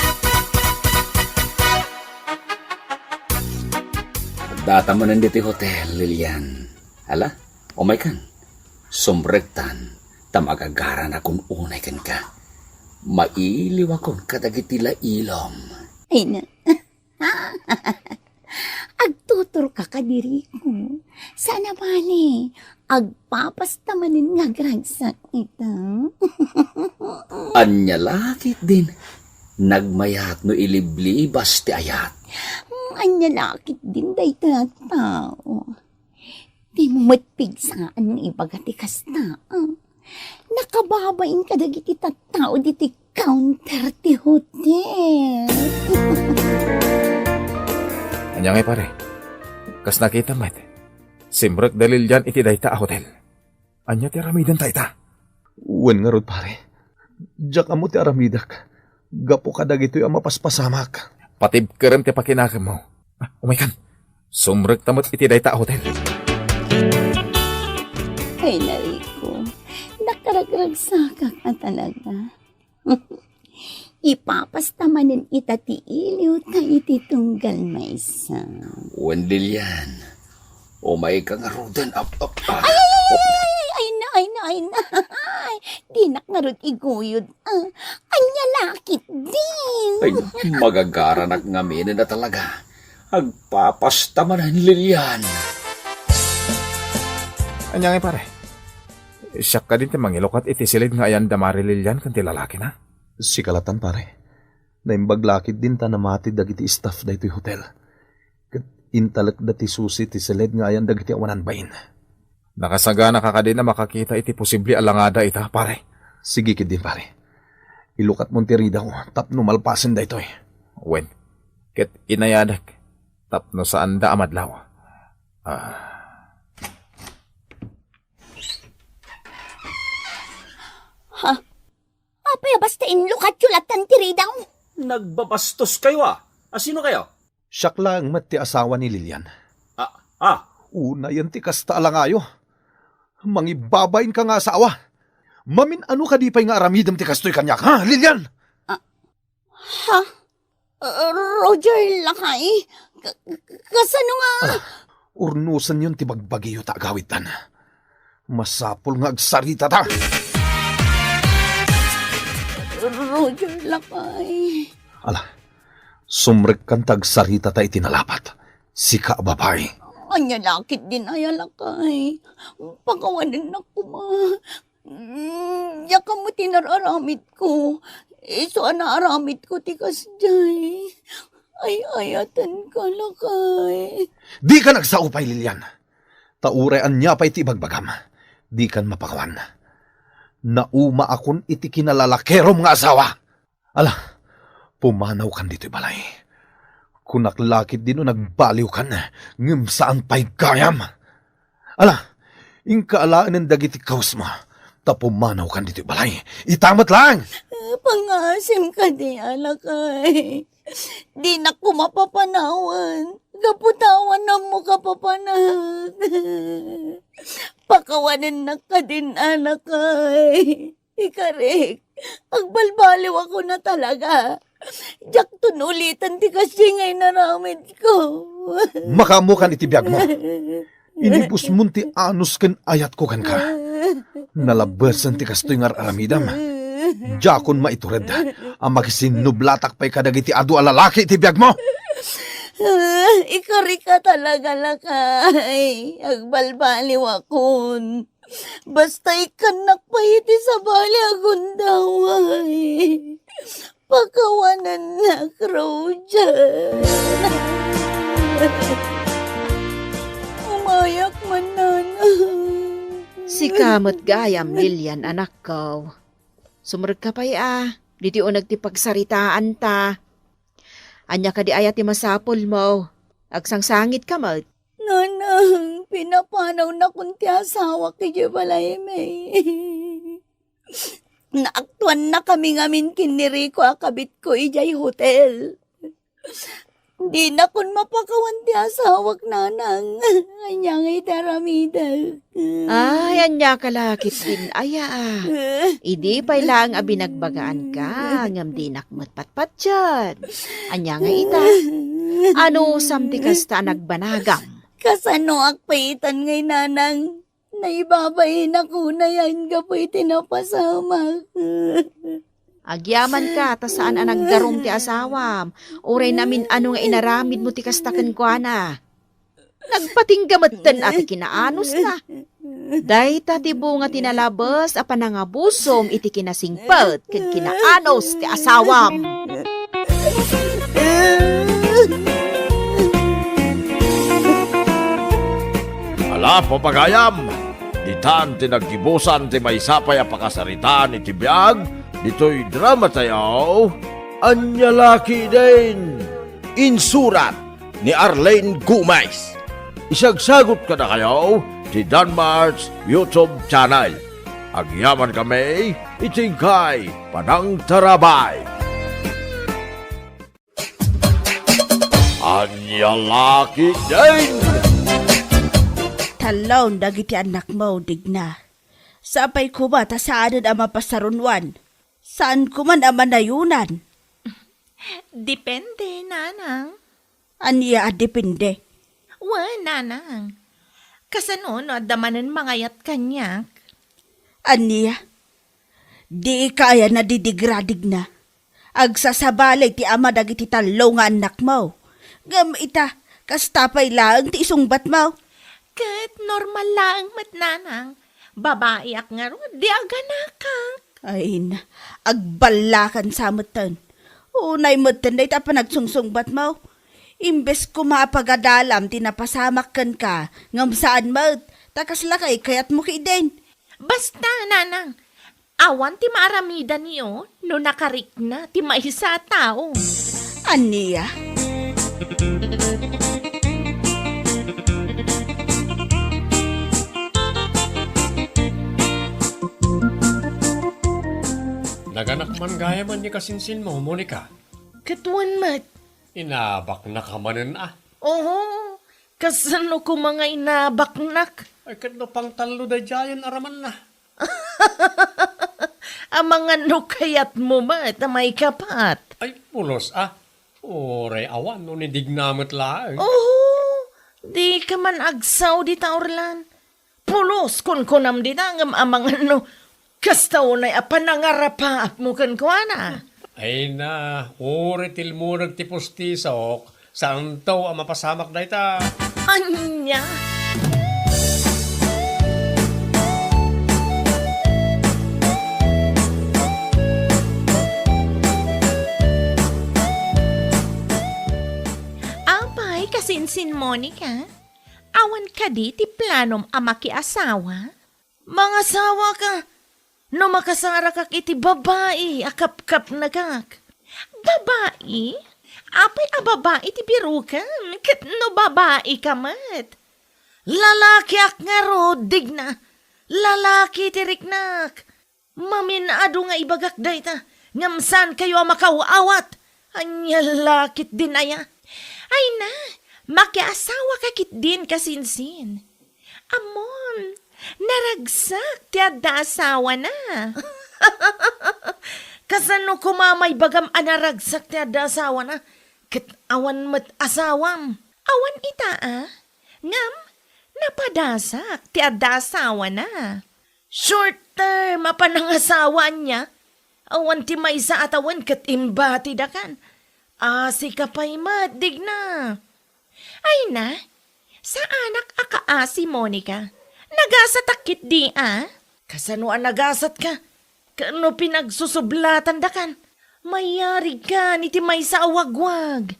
Addata manen ditoy hotel, Lilian. Ala, umaykan. Sumrektan, ta magagaranak unay kenka. Mailiwakon kadagiti lailom. Ay na. Agtuturka kadi, Rico. Saan a bale, agpapasta manen nga agragsak ita. Ania la ketdin, nagmayat no iliblibas ti ayat. Ania la ketdin dayta a tao. Dimo met pigsaan nga ibaga ti kasta, a. Nakababain kadagiti tattao ditoy counter ti hotel. Ania ngay, pare? Kas nakita met, simrek da Lilian iti dayta a hotel. Ania ti aramidenta ita? Wen ngarud, pare. Diak ammo ti aramidek gapu kadagitoy a mapaspasamak. Patibkerem ti pakinakemmo. Ah, umaykan. Sumrekta met iti dayta a hotel. Ay, Rico, nakaragragsakak a talaga. Ipapasta manen ita ti iliwta iti tunggal maysa. Wen, Lilian, umayka ngaruden, ap-, ap-, ah. Ay, ay, ay, ay, ay, ay na, ay na, ay na. Ay, dinak ngarud iguyod. Ah, ania la ketdin? Ay, magagaranak ngaminen a talaga. Agpapasta manen, Lilian. Ania ngay, pare? Siak kadin ti mangilukat iti silid nga ayan da Mari Lilian ken ti lalakina? Sika latan, pare. Naimbag la ketdin ta namati dagiti staff daytoy hotel. Ket intalekda ti susi ti silid nga ayan dagiti awanan bain. Nakasaganaka kadin a makakita iti posible a langada ita, pare? Sige ketdin, pare. Ilukatmon ti ridaw tapno malpasen daytoy. Wen, ket inayadek tapno saanda a madlaw. Ah. Ha? Apay a basta inlukatyo latan ti ridaw? Nagbabastoskayo, a. A, sinokayo? Siak laeng met ti asawa ni Lilian. Ah, ah. Unayen ti kasta a langayo. Mangibabainka nga asawa. Mamin-ano kadi pay nga aramidem ti kastoy kaniak, ha, Lilian? Ah, ha? Ah, Roger, lakay. Ka-, ka-, kasano nga? Ah, urnosenyon ti bagbagiyo ta agawidtan. Masapul nga agsaritata. Roger, lakay. Ala, sumrekkan ta agsaritata iti nalapat. Sika a babai. Ania la ketdin aya, lakay? Pakawanennak koma. Mm, diak ammo ti nar-aramidko. Isu a naaramidko ti kasdiay. ay-ayatenka, lakay. Dikan agsao pay, Lilian. Ta uray ania pay ti ibagbagam, dikan mapakawan. Naumaakon iti kinalalakerom nga asawa. Ala, pumanawkan ditoy balay. Kunak la ketdi no nagbaliwkan, ngem saan pay gayam. Ala, inka alaenen dagiti kawesmo, ta pumanawkan ditoy balay. Ita met laeng! Pangngaasim kadi, lakay. Dinak koma papanawen. Gapu ta awan ammoka papanak. Pakawanennak kadin, lakay. Ikarik, agbalbaliwakon a talaga. Diakton uliten ti kasdi nga inaramidko. Makaammokan iti biagmo. Inibusmon ti anus ken ayatko kenka. Nalabesen ti kastoy nga ar-aramidam. Diakon maitured a makisinnublatak pay kadagiti adu a lalaki iti biagmo. Ikarik a talaga, lakay. Agbalbaliwakon. Basta ikkannak pay iti sabali a gundaway. Pakawanennak, Roger. Umayak man, Nanang. Sika met gayam, Lilian, anakko. Sumrekka pay a, ditoy uneg ti pagsaritaanta. Ania kadi aya ti masapulmo? Agsangsangitka met. Nanang, pinapanawnakon ti asawak idiay balaymi. Naaktuannakami ngamin ken ni Rico a kabitko idiay hotel. Dinakon mapakawan ti asawak, Nanang. Ania ngay ti aramidek? Ay, ania ka la ketdin aya, a? Idi pay laeng a binagbagaanka, ngem dinak met patpatien. Ania nga ita? Anusam ti kasta a nagbanagam? Kasanoak pay itan ngay, Nanang? Naibabainak unay a gapu iti napasamak. Agyamanka ta saan a nagdarum ti asawam, uray namin-ano nga inaramidmo ti kasta kenkuana. Nagpatingga metten a ti kinaanosna. Dayta ti bunga ti nalabes a panangabusom iti kinasingpet ken kinaanus ti asawam. Ala, papagayam, ditan ti naggibusan ti maysa pay a pakasaritaan iti biag ditoy drama tayo, Ania la ketdin? Insurat ni Arlene Gomez. Isagsagut kadakayo ti Danmar's YouTube channel. Agyaman kami iti inkay panangtarabay. Ania la ketdin? Talloen dagiti annakmo, Digna. Sapay koma ta saanen a mapasarunoan. Saan koman a manayonan. Depende, Nanang. Ania a depende? Wen, Nanang. Kasano no adda manen mangayat kaniak? Ania? Dika aya nadidigra, Digna? Agsasabali ti ama dagiti tallo nga annakmo. Ngem ita, kasta pay laeng ti isungbatmo. Ket normal laeng met, Nanang. Babaiak ngarud, di aganakak. Ay na, agballakan sa metten. Unay metten dayta a panagsungsungbatmo. Imbes koma a pagadalam ti napasamak kenka, ngem saan met, ta kasla kay kayatmo ketdin. Basta, Nanang, awan ti maaramidanyo no nakarikna ti maysa a tao. Ania? Naganak man gayamen ni kasinsinmo, Monica. Ket wen met. Inabaknaka manen a. Oho, kasano koma nga inabaknak? Ay, ket no pangtallo daydiayen a ramanna. Amangan no kayatmo met a maikapat. Ay, pulos a. Uray awan no ni Digna met laeng. Oho, dika man agsao dita, Orlan. Pulos, kunkunam dita, ngem amangan no kasta unay a panangarapaakmo kenkuana. Ay na, uray tilmureg ti pustisok, saanto a mapasamak dayta. Ania? Sin Monica, awan kadi ti planom a makiasawa? Mangasawaka no makasarakak iti babai a kapkapnekak. Babai? Apay a babai ti birokem? Ket no babaika met? Lalakiak ngarud, Digna. Lalaki ti riknak. Mamin-adu nga ibagak dayta, ngem saankayo a makaw-awat. Ania la ketdin aya? Ay na, makiasawaka ketdin, kasinsin. Ammom, naragsak ti adda asawana. Kasano koma maibagam a naragsak ti adda asawana? Ket awan met asawam. Awan ita a? Ngem, napadasak ti adda asawana. Short term a panangasawa ania? Awan ti maysa a tawen ket imbatidakan. Asika pay met, Digna. Ay na, saanak a kaasi, Monica. Nagasatak ketdi a? Kasano a nagasatka? Ket no pinagsusublatandakan, mayarigkan iti maysa a wagwag.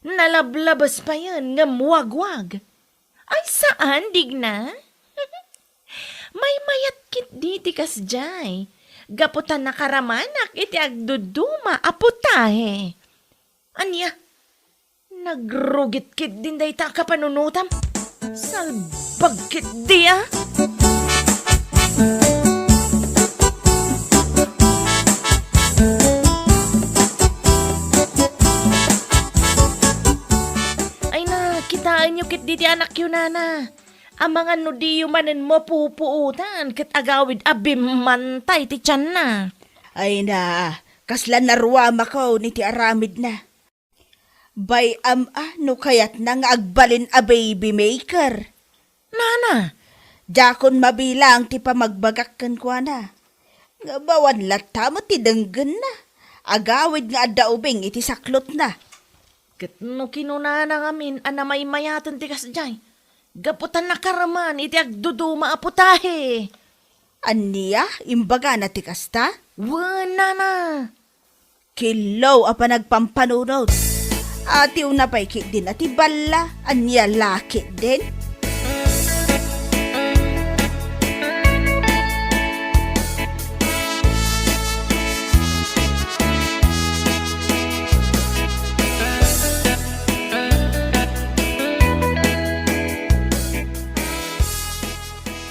Nalablabes payen ngem wagwag. Ay, saan, Digna? Maymayat ketdi ti kasdiay, gapu ta nakaramanak iti agduduma a putahe. Ania? Nagrugit ketdin dayta a kapanunotam? Salbag ketdi a? Ay na, kitaenyo ketdi ti anakyo, nana. Amangan no diyo manen mapupuotan ket agawid a bimmantay ti tianna. Ay na, kasla naruamako iti aramidna. Bay-am a no kayatna nga agbalin a baby maker. Nana! Diakon mabilang ti pamagbagak kenkuana. Ngem awan latta met ti denggenna. Agawid nga adda ubing iti saklotna. Ket no kinunana ngamin a namaymayaten ti kasdiay, gapu ta nakaraman iti agduduma a putahe. Ania? Imbagana ti kasta? Wen, nana. Killo a panagpampanunot. Atiwna pay ketdin a ti balla, ania la ketdin?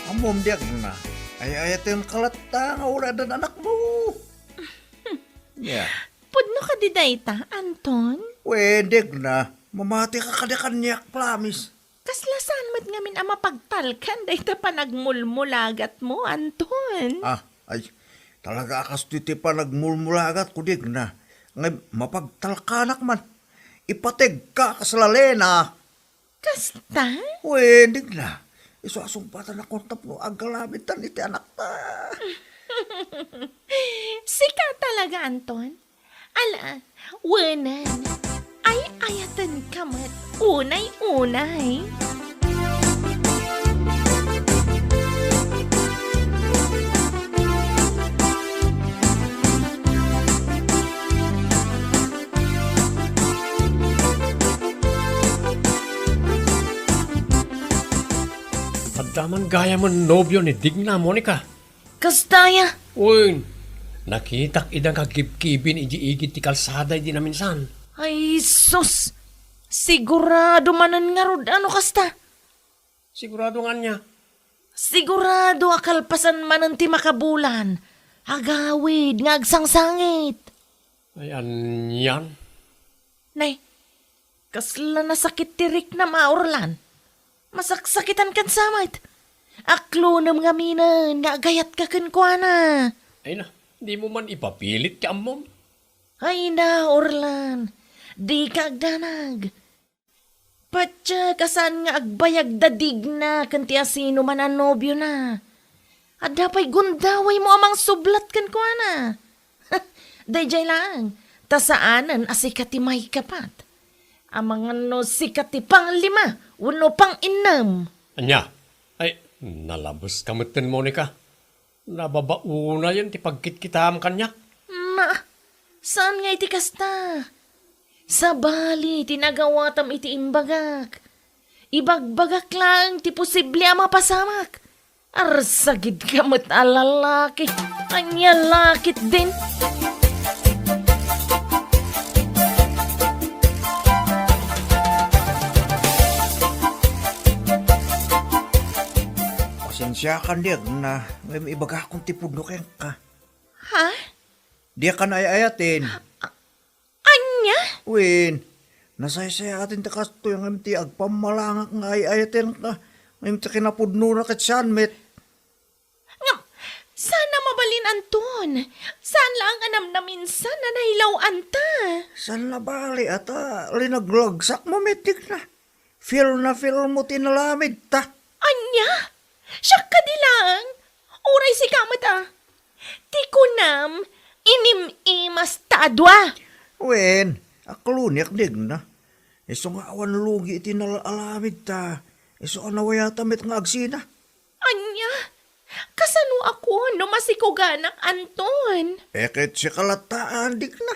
Ammom, Digna, ay-ayatenka latta nga uray addan anakmo. Ya. Pudno kadi dayta, Anton? Wen, Digna, mamatika kadi kaniak, promise. Kasla saan met ngamin a mapagtalkan dayta panagmulmulagatmo, Anton? Ah, ay, talaga a kastoy ti panagmulmulagatko, Digna. Ngem mapagtalkanak man. Ipategka kas lalena. Kasta? Wen, Digna. Isu a sungbatanakon tapno aggalamidtan iti anakta. Sika talaga, Anton? Ala, wenen. Ay-ayatenka met unay-unay. Adda man gayamen nobio ni Digna, Monica. Kasta aya? Wen, nakitak ida nga gibgibin idiay igid ti kalsada idi naminsan. Ay, sus! Sigurado manen ngarud a no kasta? Sigurado nga ania? Sigurado a kalpasan manen ti makabulan. Agawid nga agsangsangit. Ay, anian? Nay, kasla nasakit ti riknam a, Orlan. Masaksakitan ken sa met. Aklonem ngaminen nga agayatka kenkuana. Ay na, dimo man ipapilit ti ammom. Ay na, Orlan. Dika agdanag. Patiek a saan nga agbayag da Digna ken ti asinoman a nobiona. Adda pay gundawaymo a mangsublat kenkuana. Daydiay laeng, ta saanen a sika ti maikapat. Amangan no sika ti panglima wenno panginnem. Ania? Ay, nalabeska metten, Monica. Nababaonayen ti pagkitkitaam kaniak. Na, saan nga iti kasta? Sabali ti nagawatam iti imbagak. Ibagbagak laeng ti posible a mapasamak. Arsagidka met a lalaki. Ania la ketdin? Pasensiakan, Digna, ngem ibagakon ti pudno kenka. Ha? Diak ay-ayaten. Ania? Wen, nasaysayaat ti kastoy ngem ti agpammalangak nga ay-ayatenka, ngem ti kinapudnona ket saan met. Ngem, saan a mabalin, Anton. Saan laeng a namnaminsan a nailawanta. Saan a bale, ata linaglagsak mo met, Digna. Feel na feel mo ti nalamidta. Ania? Siak kadi laeng? Uray sika met a. Ti kunam, inim-imas ta a dua. Wen, akloniak, Digna. Isu nga awan lugi iti nalalamidta. Isu a nawayata met nga agsina. Ania? Kasano a kuan no masikuganak, Anton? E ket sika latta, Digna.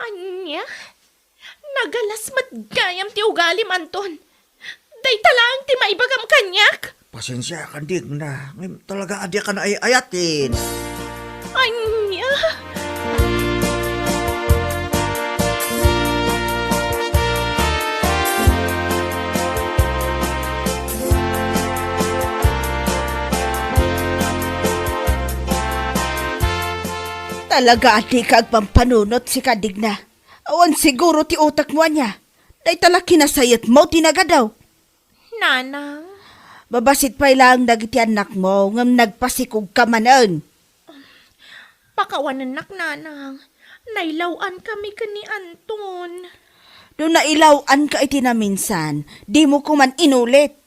Ania? Nagalas met gayam ti ugalim, Anton. Dayta laeng ti maibagam kaniak. Pasensiakan, Digna, ngem talaga a diak ay-ayaten. Ania? Talaga a dika agpampanunot, sika, Digna. Awan siguro ti utekmo ania. Dayta la kinasayetmo ti nagadu. Nanang. Mabasit pay laeng dagiti annakmo ngem nagpasikogka manen. Pakawanennak, Nanang. Nailaw-ankami ken ni Anton. No nailaw-anka iti naminsan, dimo koman inulit.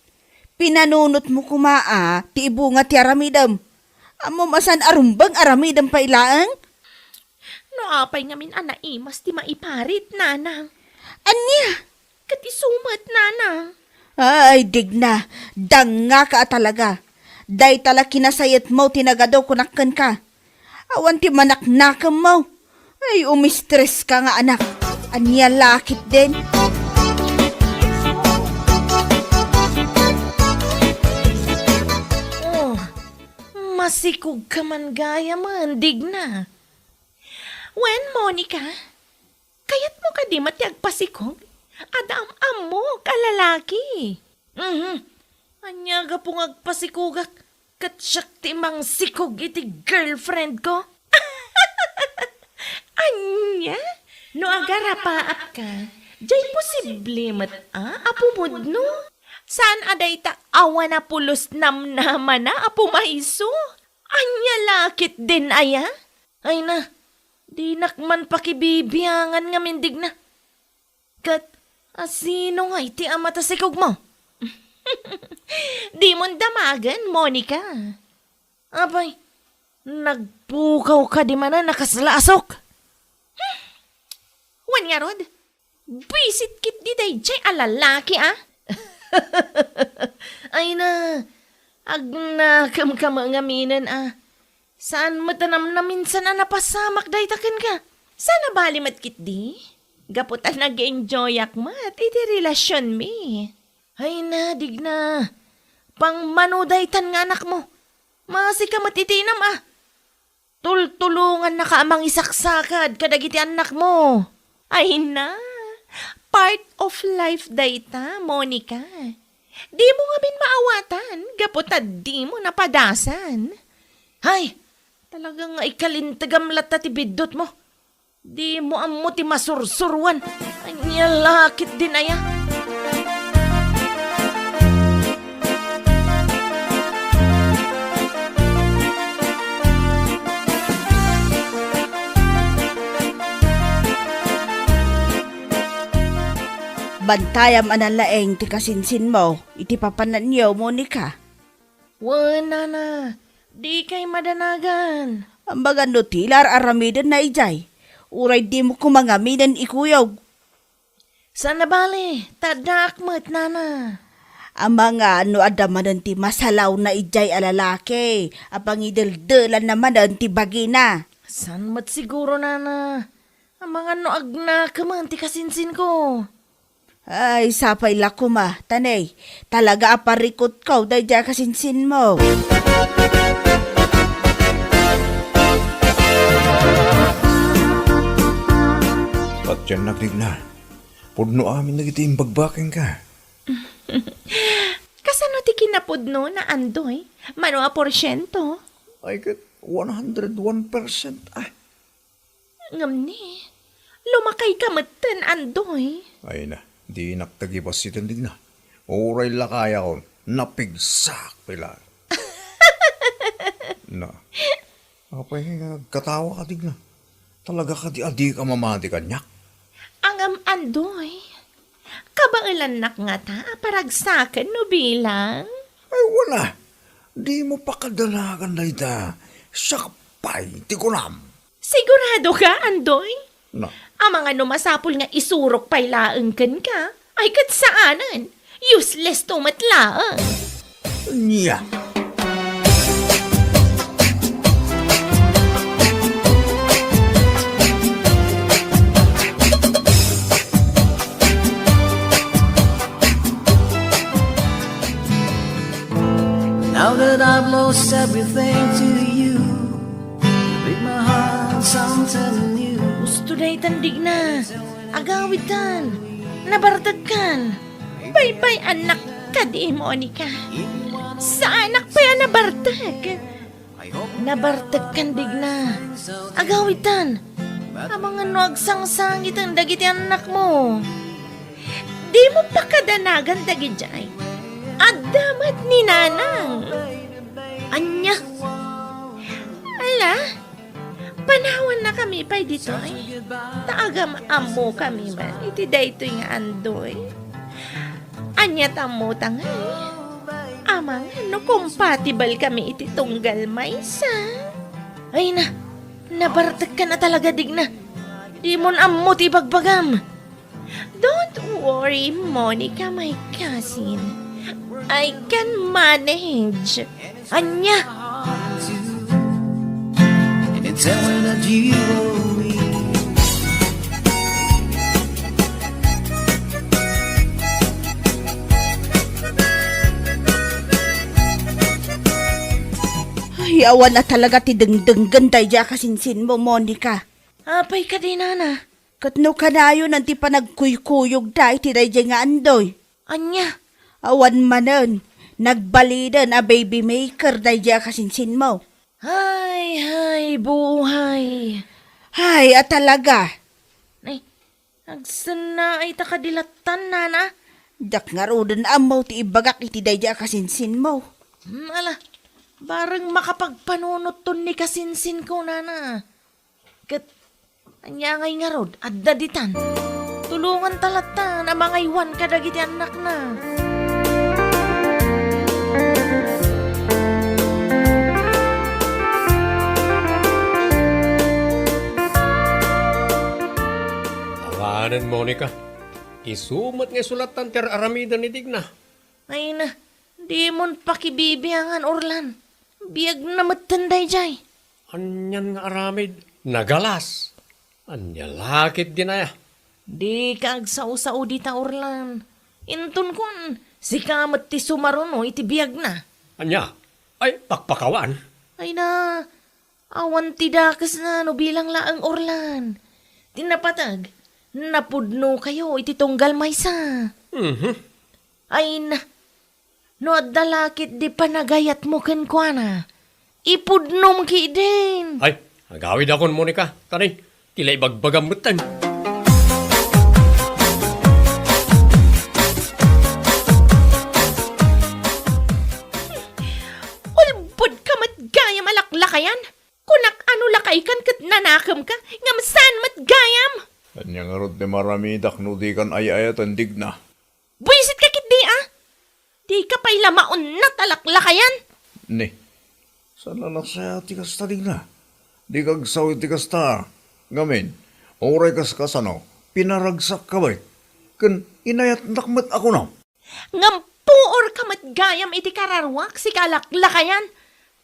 Pinanunotmo koma a ti ibunga ti aramidem. Ammom a saan a rumbeng aramidem pay laeng? No apay ngamin a naimas ti maiparit, Nanang. Ania? Ket isu met, Nanang. Ay, Digna, dangngaka a talaga. Dayta la kinasayetmo ti nagadu kunak kenka. Awan ti manaknakemmo. Ay, umistreska nga anak. Ania la ketdin? Oh, masikogka man gayamen, Digna. Wen, Monica, kayatmo kadi met ti agpasikog? Adda am-ammok a lalaki. Mhm. Ania gapu nga agpasikogak? Ket siak ti mangsikog iti girlfriend ko. Ania? No agarapaapka, diay posible met a, a pumudno. Saan a dayta awan a pulos namnamana a pumayso? Ania la ketdin aya? Ay na, dinak man pakibibiangan ngamin, Digna. Ket asino ngay ti ama ta sikogmo? Dimon damagen, Monica. Apay, nagpukaw kadi manen a kasla a sok? Wen ngarud, buisit ketdi daydiay a lalaki, a? Ay na, agnakemka met ngaminen, a. Saan met a namnaminsan a napasamak dayta kenka? Saan a bali met ketdi? Gapu ta nag-enjoyak met iti relasionmi. Ay na, Digna. Pangmano daytan nga anakmo. Masika met iti inam, a. Tultulongannaka a mangisaksakad kadagiti annakmo. Ay na, part of life dayta, Monica. Dimo ngamin maawatan gapu ta dimo napadasan. Hay, talaga nga ikalintegam latta ti biddutmo. Dimo ammo ti masursuroan. Ania la ketdin aya? Bantayam a nalaing ti kasinsinmo iti papananyo, Monica. Wen, nana, dikay madanagan. Amangan no ti la ar-aramidenna idiay. Uray dimo koma ngaminen ikuyog. Saan a bale, ta addaak met, nana. Amangan no adda manen ti masalawna idiay a lalaki a pangideldelanna manen ti bagina. Saan met siguro, nana. Amangan no agnakemen ti kasinsinko. Ay, sapay la koma, ta nay, talaga a parikutko daydiay a kasinsinmo. Patiennak, Digna. Pudno amin dagiti imbagbakenka. Kasano ti kinapudnona, Andoy? Mano a porsiento? Ay, ket one hundred one percent, ah. Ngem ni, lumakayka metten, Andoy. Ay na, dinak tagibassiten, Digna. Uray lakayakon, napigsak pay laeng. Na, apay nga agkatawa ka, Digna? Talaga kadi a dika mamati kaniak? Ngem, Andoy, kabaelannak ngata a paragsaken no bilang? Ay, wala. Dimo pakadanagan dayta. Siak pay ti kunam. Sigurado ka, Andoy? Na. Amangan no masapul nga isurok pay laeng kenka? Ay, ket saanen. Useless to met laeng. Nia. Now that I've lost everything to you, you break my heart something new. Usto daytan, Digna. Agawidtan. Nabartekkan. Baybay-annak kadi, Monica. Saanak pay a nabartek. Nabartekkan, Digna. Agawidtan. Amangan no agsangsangiten dagiti annakmo. Dimo pakadanagan dagidiay. Adda met ni Nanang. Ania? Ala, panawannakami pay ditoy. Ta agam-ammokami man iti daytoy nga Andoy. Ania ta ammota ngay? Amangan no compatible kami iti tunggal maysa. Ay na, nabartekkan a talaga, Digna. Dimon ammo ti ibagbagam. Don't worry, Monica, my cousin. I can manage. Ania? And it's everything that you owe me. Ay, awan a talaga ti dengdenggen daydiay a kasinsinmo, Monica. Apay kadi, Nana? Ket no kanayonan ti panagkuykuyogda iti daydiay nga Andoy? Ania? Awan manen, nagbalinen a baby maker daydiay a kasinsinmo. Hay, hay, buhay. Hay, a talaga. Ay, agsennaay ta kadi lattan, Nana? Diak ngaruden ammo ti ibagak iti daydiay a kasinsinmo. Hmm, ala, bareng makapagpanunotton ni kasinsinko, Nana. Ket ania ngay ngarud, adda ditan. Tulonganta lattan a mangaywan kadagiti annakna. Awanen, Monica. Isu met nga isu lattan ti ar-aramiden ni Digna. Ay na, dimon pakibibiangan, Orlan. Biagna metten daydiay. Anian nga aramid? Nagalas. Ania la ketdin aya? Dika agsao-sao dita, Orlan. Inton kuan, sika met ti sumaruno iti biagna. Ania? Ay, pakpakawan? Ay na, awan ti dakesna no bilang laeng, Orlan. Ti napateg, napudnokayo iti tunggal maysa. Mhm. Ay na, no adda la ketdi panagayatmo kenkuana, ipudnom ketdin. Ay, agawidakon, Monica. Tani, ti la ibagbagam metten. Ulbodka met gayam a laklakayan. Kunak a no lakaykan ket nanakemka, ngem saan met gayam. Ania ngarud ti maramidak no dikan ay-ayaten, Digna? Buisitka ketdi, a? Dika pay la maunnat a laklakayan. Ni, saan la nasaya ti kasta, Digna? Dika agsao iti kasta. Ngamin, uray kas kasano, pinaragsakka met. Ken inayatnak met a kunam. Ngem puorka met gayam iti kararuak, sika a laklakayan.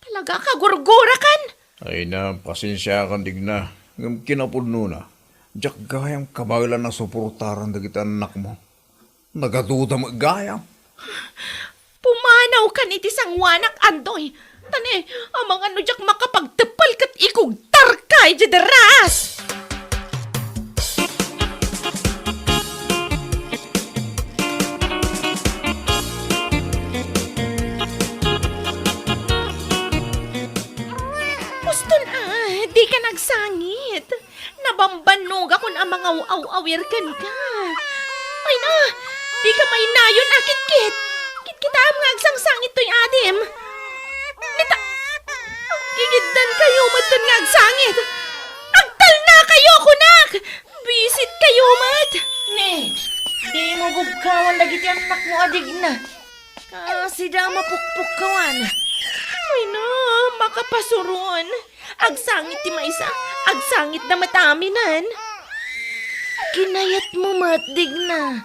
Talaga a kagurgurakan. Ay na, pasensiakan, Digna. Ngem kinapudnona, diak gayam kabaelan a suportaran dagiti annakmo. Nagaduda met gayam. Pumanawkan iti sangoanak, Andoy. Ta ne, amangan no diak makapagteppel ket ikugtarka idiay deras. Uston a, dika nagsangit. Nabambannogakon a mangaw-aw-awir kenka. Ay na, dika mainayon a kitkit. Kitkitam nga agsangsangit toy adim. Nita, aggigiddan kayo met ton nga agsangit. Agtalna kayo, kunak! Bisit kayo met! Ne, dimo bugkawan dagiti annakmo a digna. Kasida a mapukpukkawan. Ay na, makapasuron. Agsangit ti maysa, agsangit da met aminen. Kinayatmo met, digna.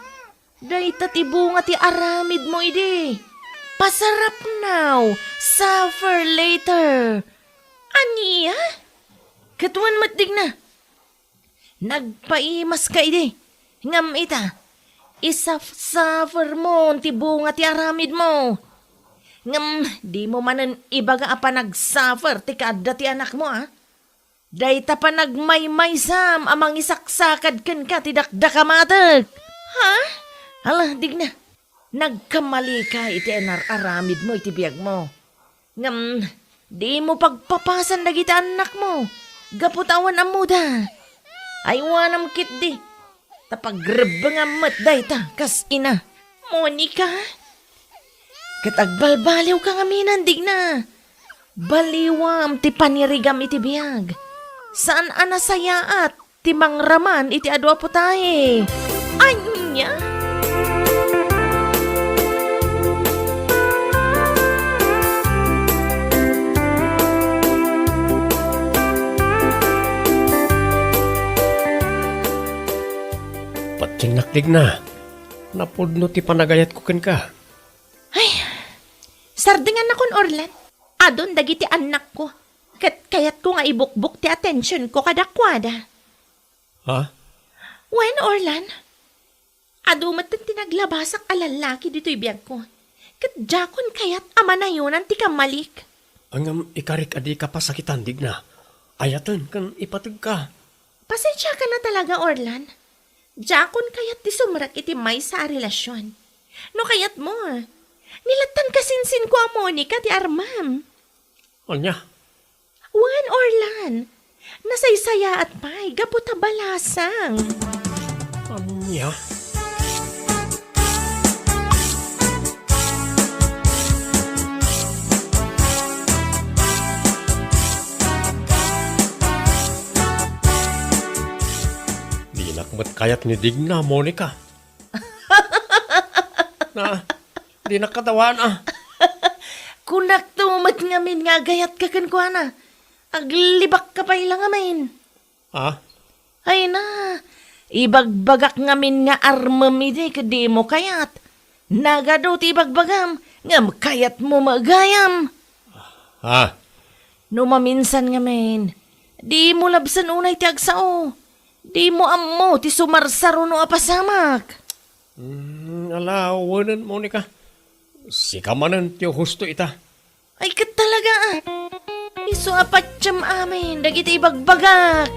Dayta ti bunga ti aramidmo idi. Pasarap now, suffer later. Ania? Ket wen met, digna. Nagpaimaska idi. Ngem ita, isaf-suffermon ti bunga ti aramidmo. Ngem dimo manen ibaga a panagsuffer ti kaadda ti anakmo, a? Dayta panagmaymaysam a mangisaksakad kenka ti dakdakamatek. Ha? Ala, digna. Nagkamalika iti inar-aramidmo iti biagmo. Ngem dimo pagpapasan dagiti annakmo gapu ta awan ammoda. Aywanam ketdi, ta pagrebbengam met dayta kas ina. Monica? Ket agbalbaliwka ngamin, digna. Baliwam ti panirigam iti biag. Saan a nasayaat ti mangraman iti adu a putahe. Ania? Patiennak, digna. Napudno ti panagayatko kenka. Ay, sardengannakon, Orlan. Adun dagiti annakko. Ket kayatko nga ibukbok ti atensionko kadakuada. Ha? Wen, Orlan, adu met ti naglabasak a lallaki ditoy biagko. Ket diakon kayat a manayonan ti kammalik. Ngem ikarik a dika pasakitan, digna. Ayaten ken ipategka. Pasensiakan a talaga, Orlan. Diakon kayat ti sumrek iti maysa a relasion. No kayatmo, nilattan kasinsinko a Monica ti armam. Ania? Wen, Orlan. Nasaysayaat pay gapu ta balasang. Ania? Dinak met kayat ni Digna, Monica. Na, dinak katawan, a. Kunakto met ngamin nga agayatka kenkuana. Aglibakka pay la ngamin. Ha? Ay na, ibagbagak ngamin nga armem idi ket dimo kayat. Nagadu ti ibagbagam, ngem kayatmo met gayam. Ha? No maminsan ngamin, dimo labsen unay ti agsao. Dimo ammo ti sumarsaruno a pasamak. Mm, ala, wenen, Monica. Sika manen ti husto ita. Ay, ket talaga, a. Isu a patiem amin dagiti ibagbagak.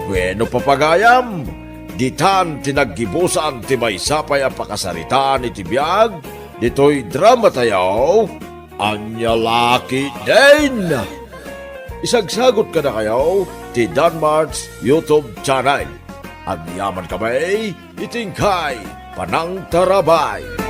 Bueno, papagayam, ditan ti naggibusan ti maysa pay a pakasaritaan iti biag ditoy drama tayo. Ania la ketdin? Isagsagut kadakayo ti Danmart's YouTube channel. Agyamankami iti inkay panangtarabay.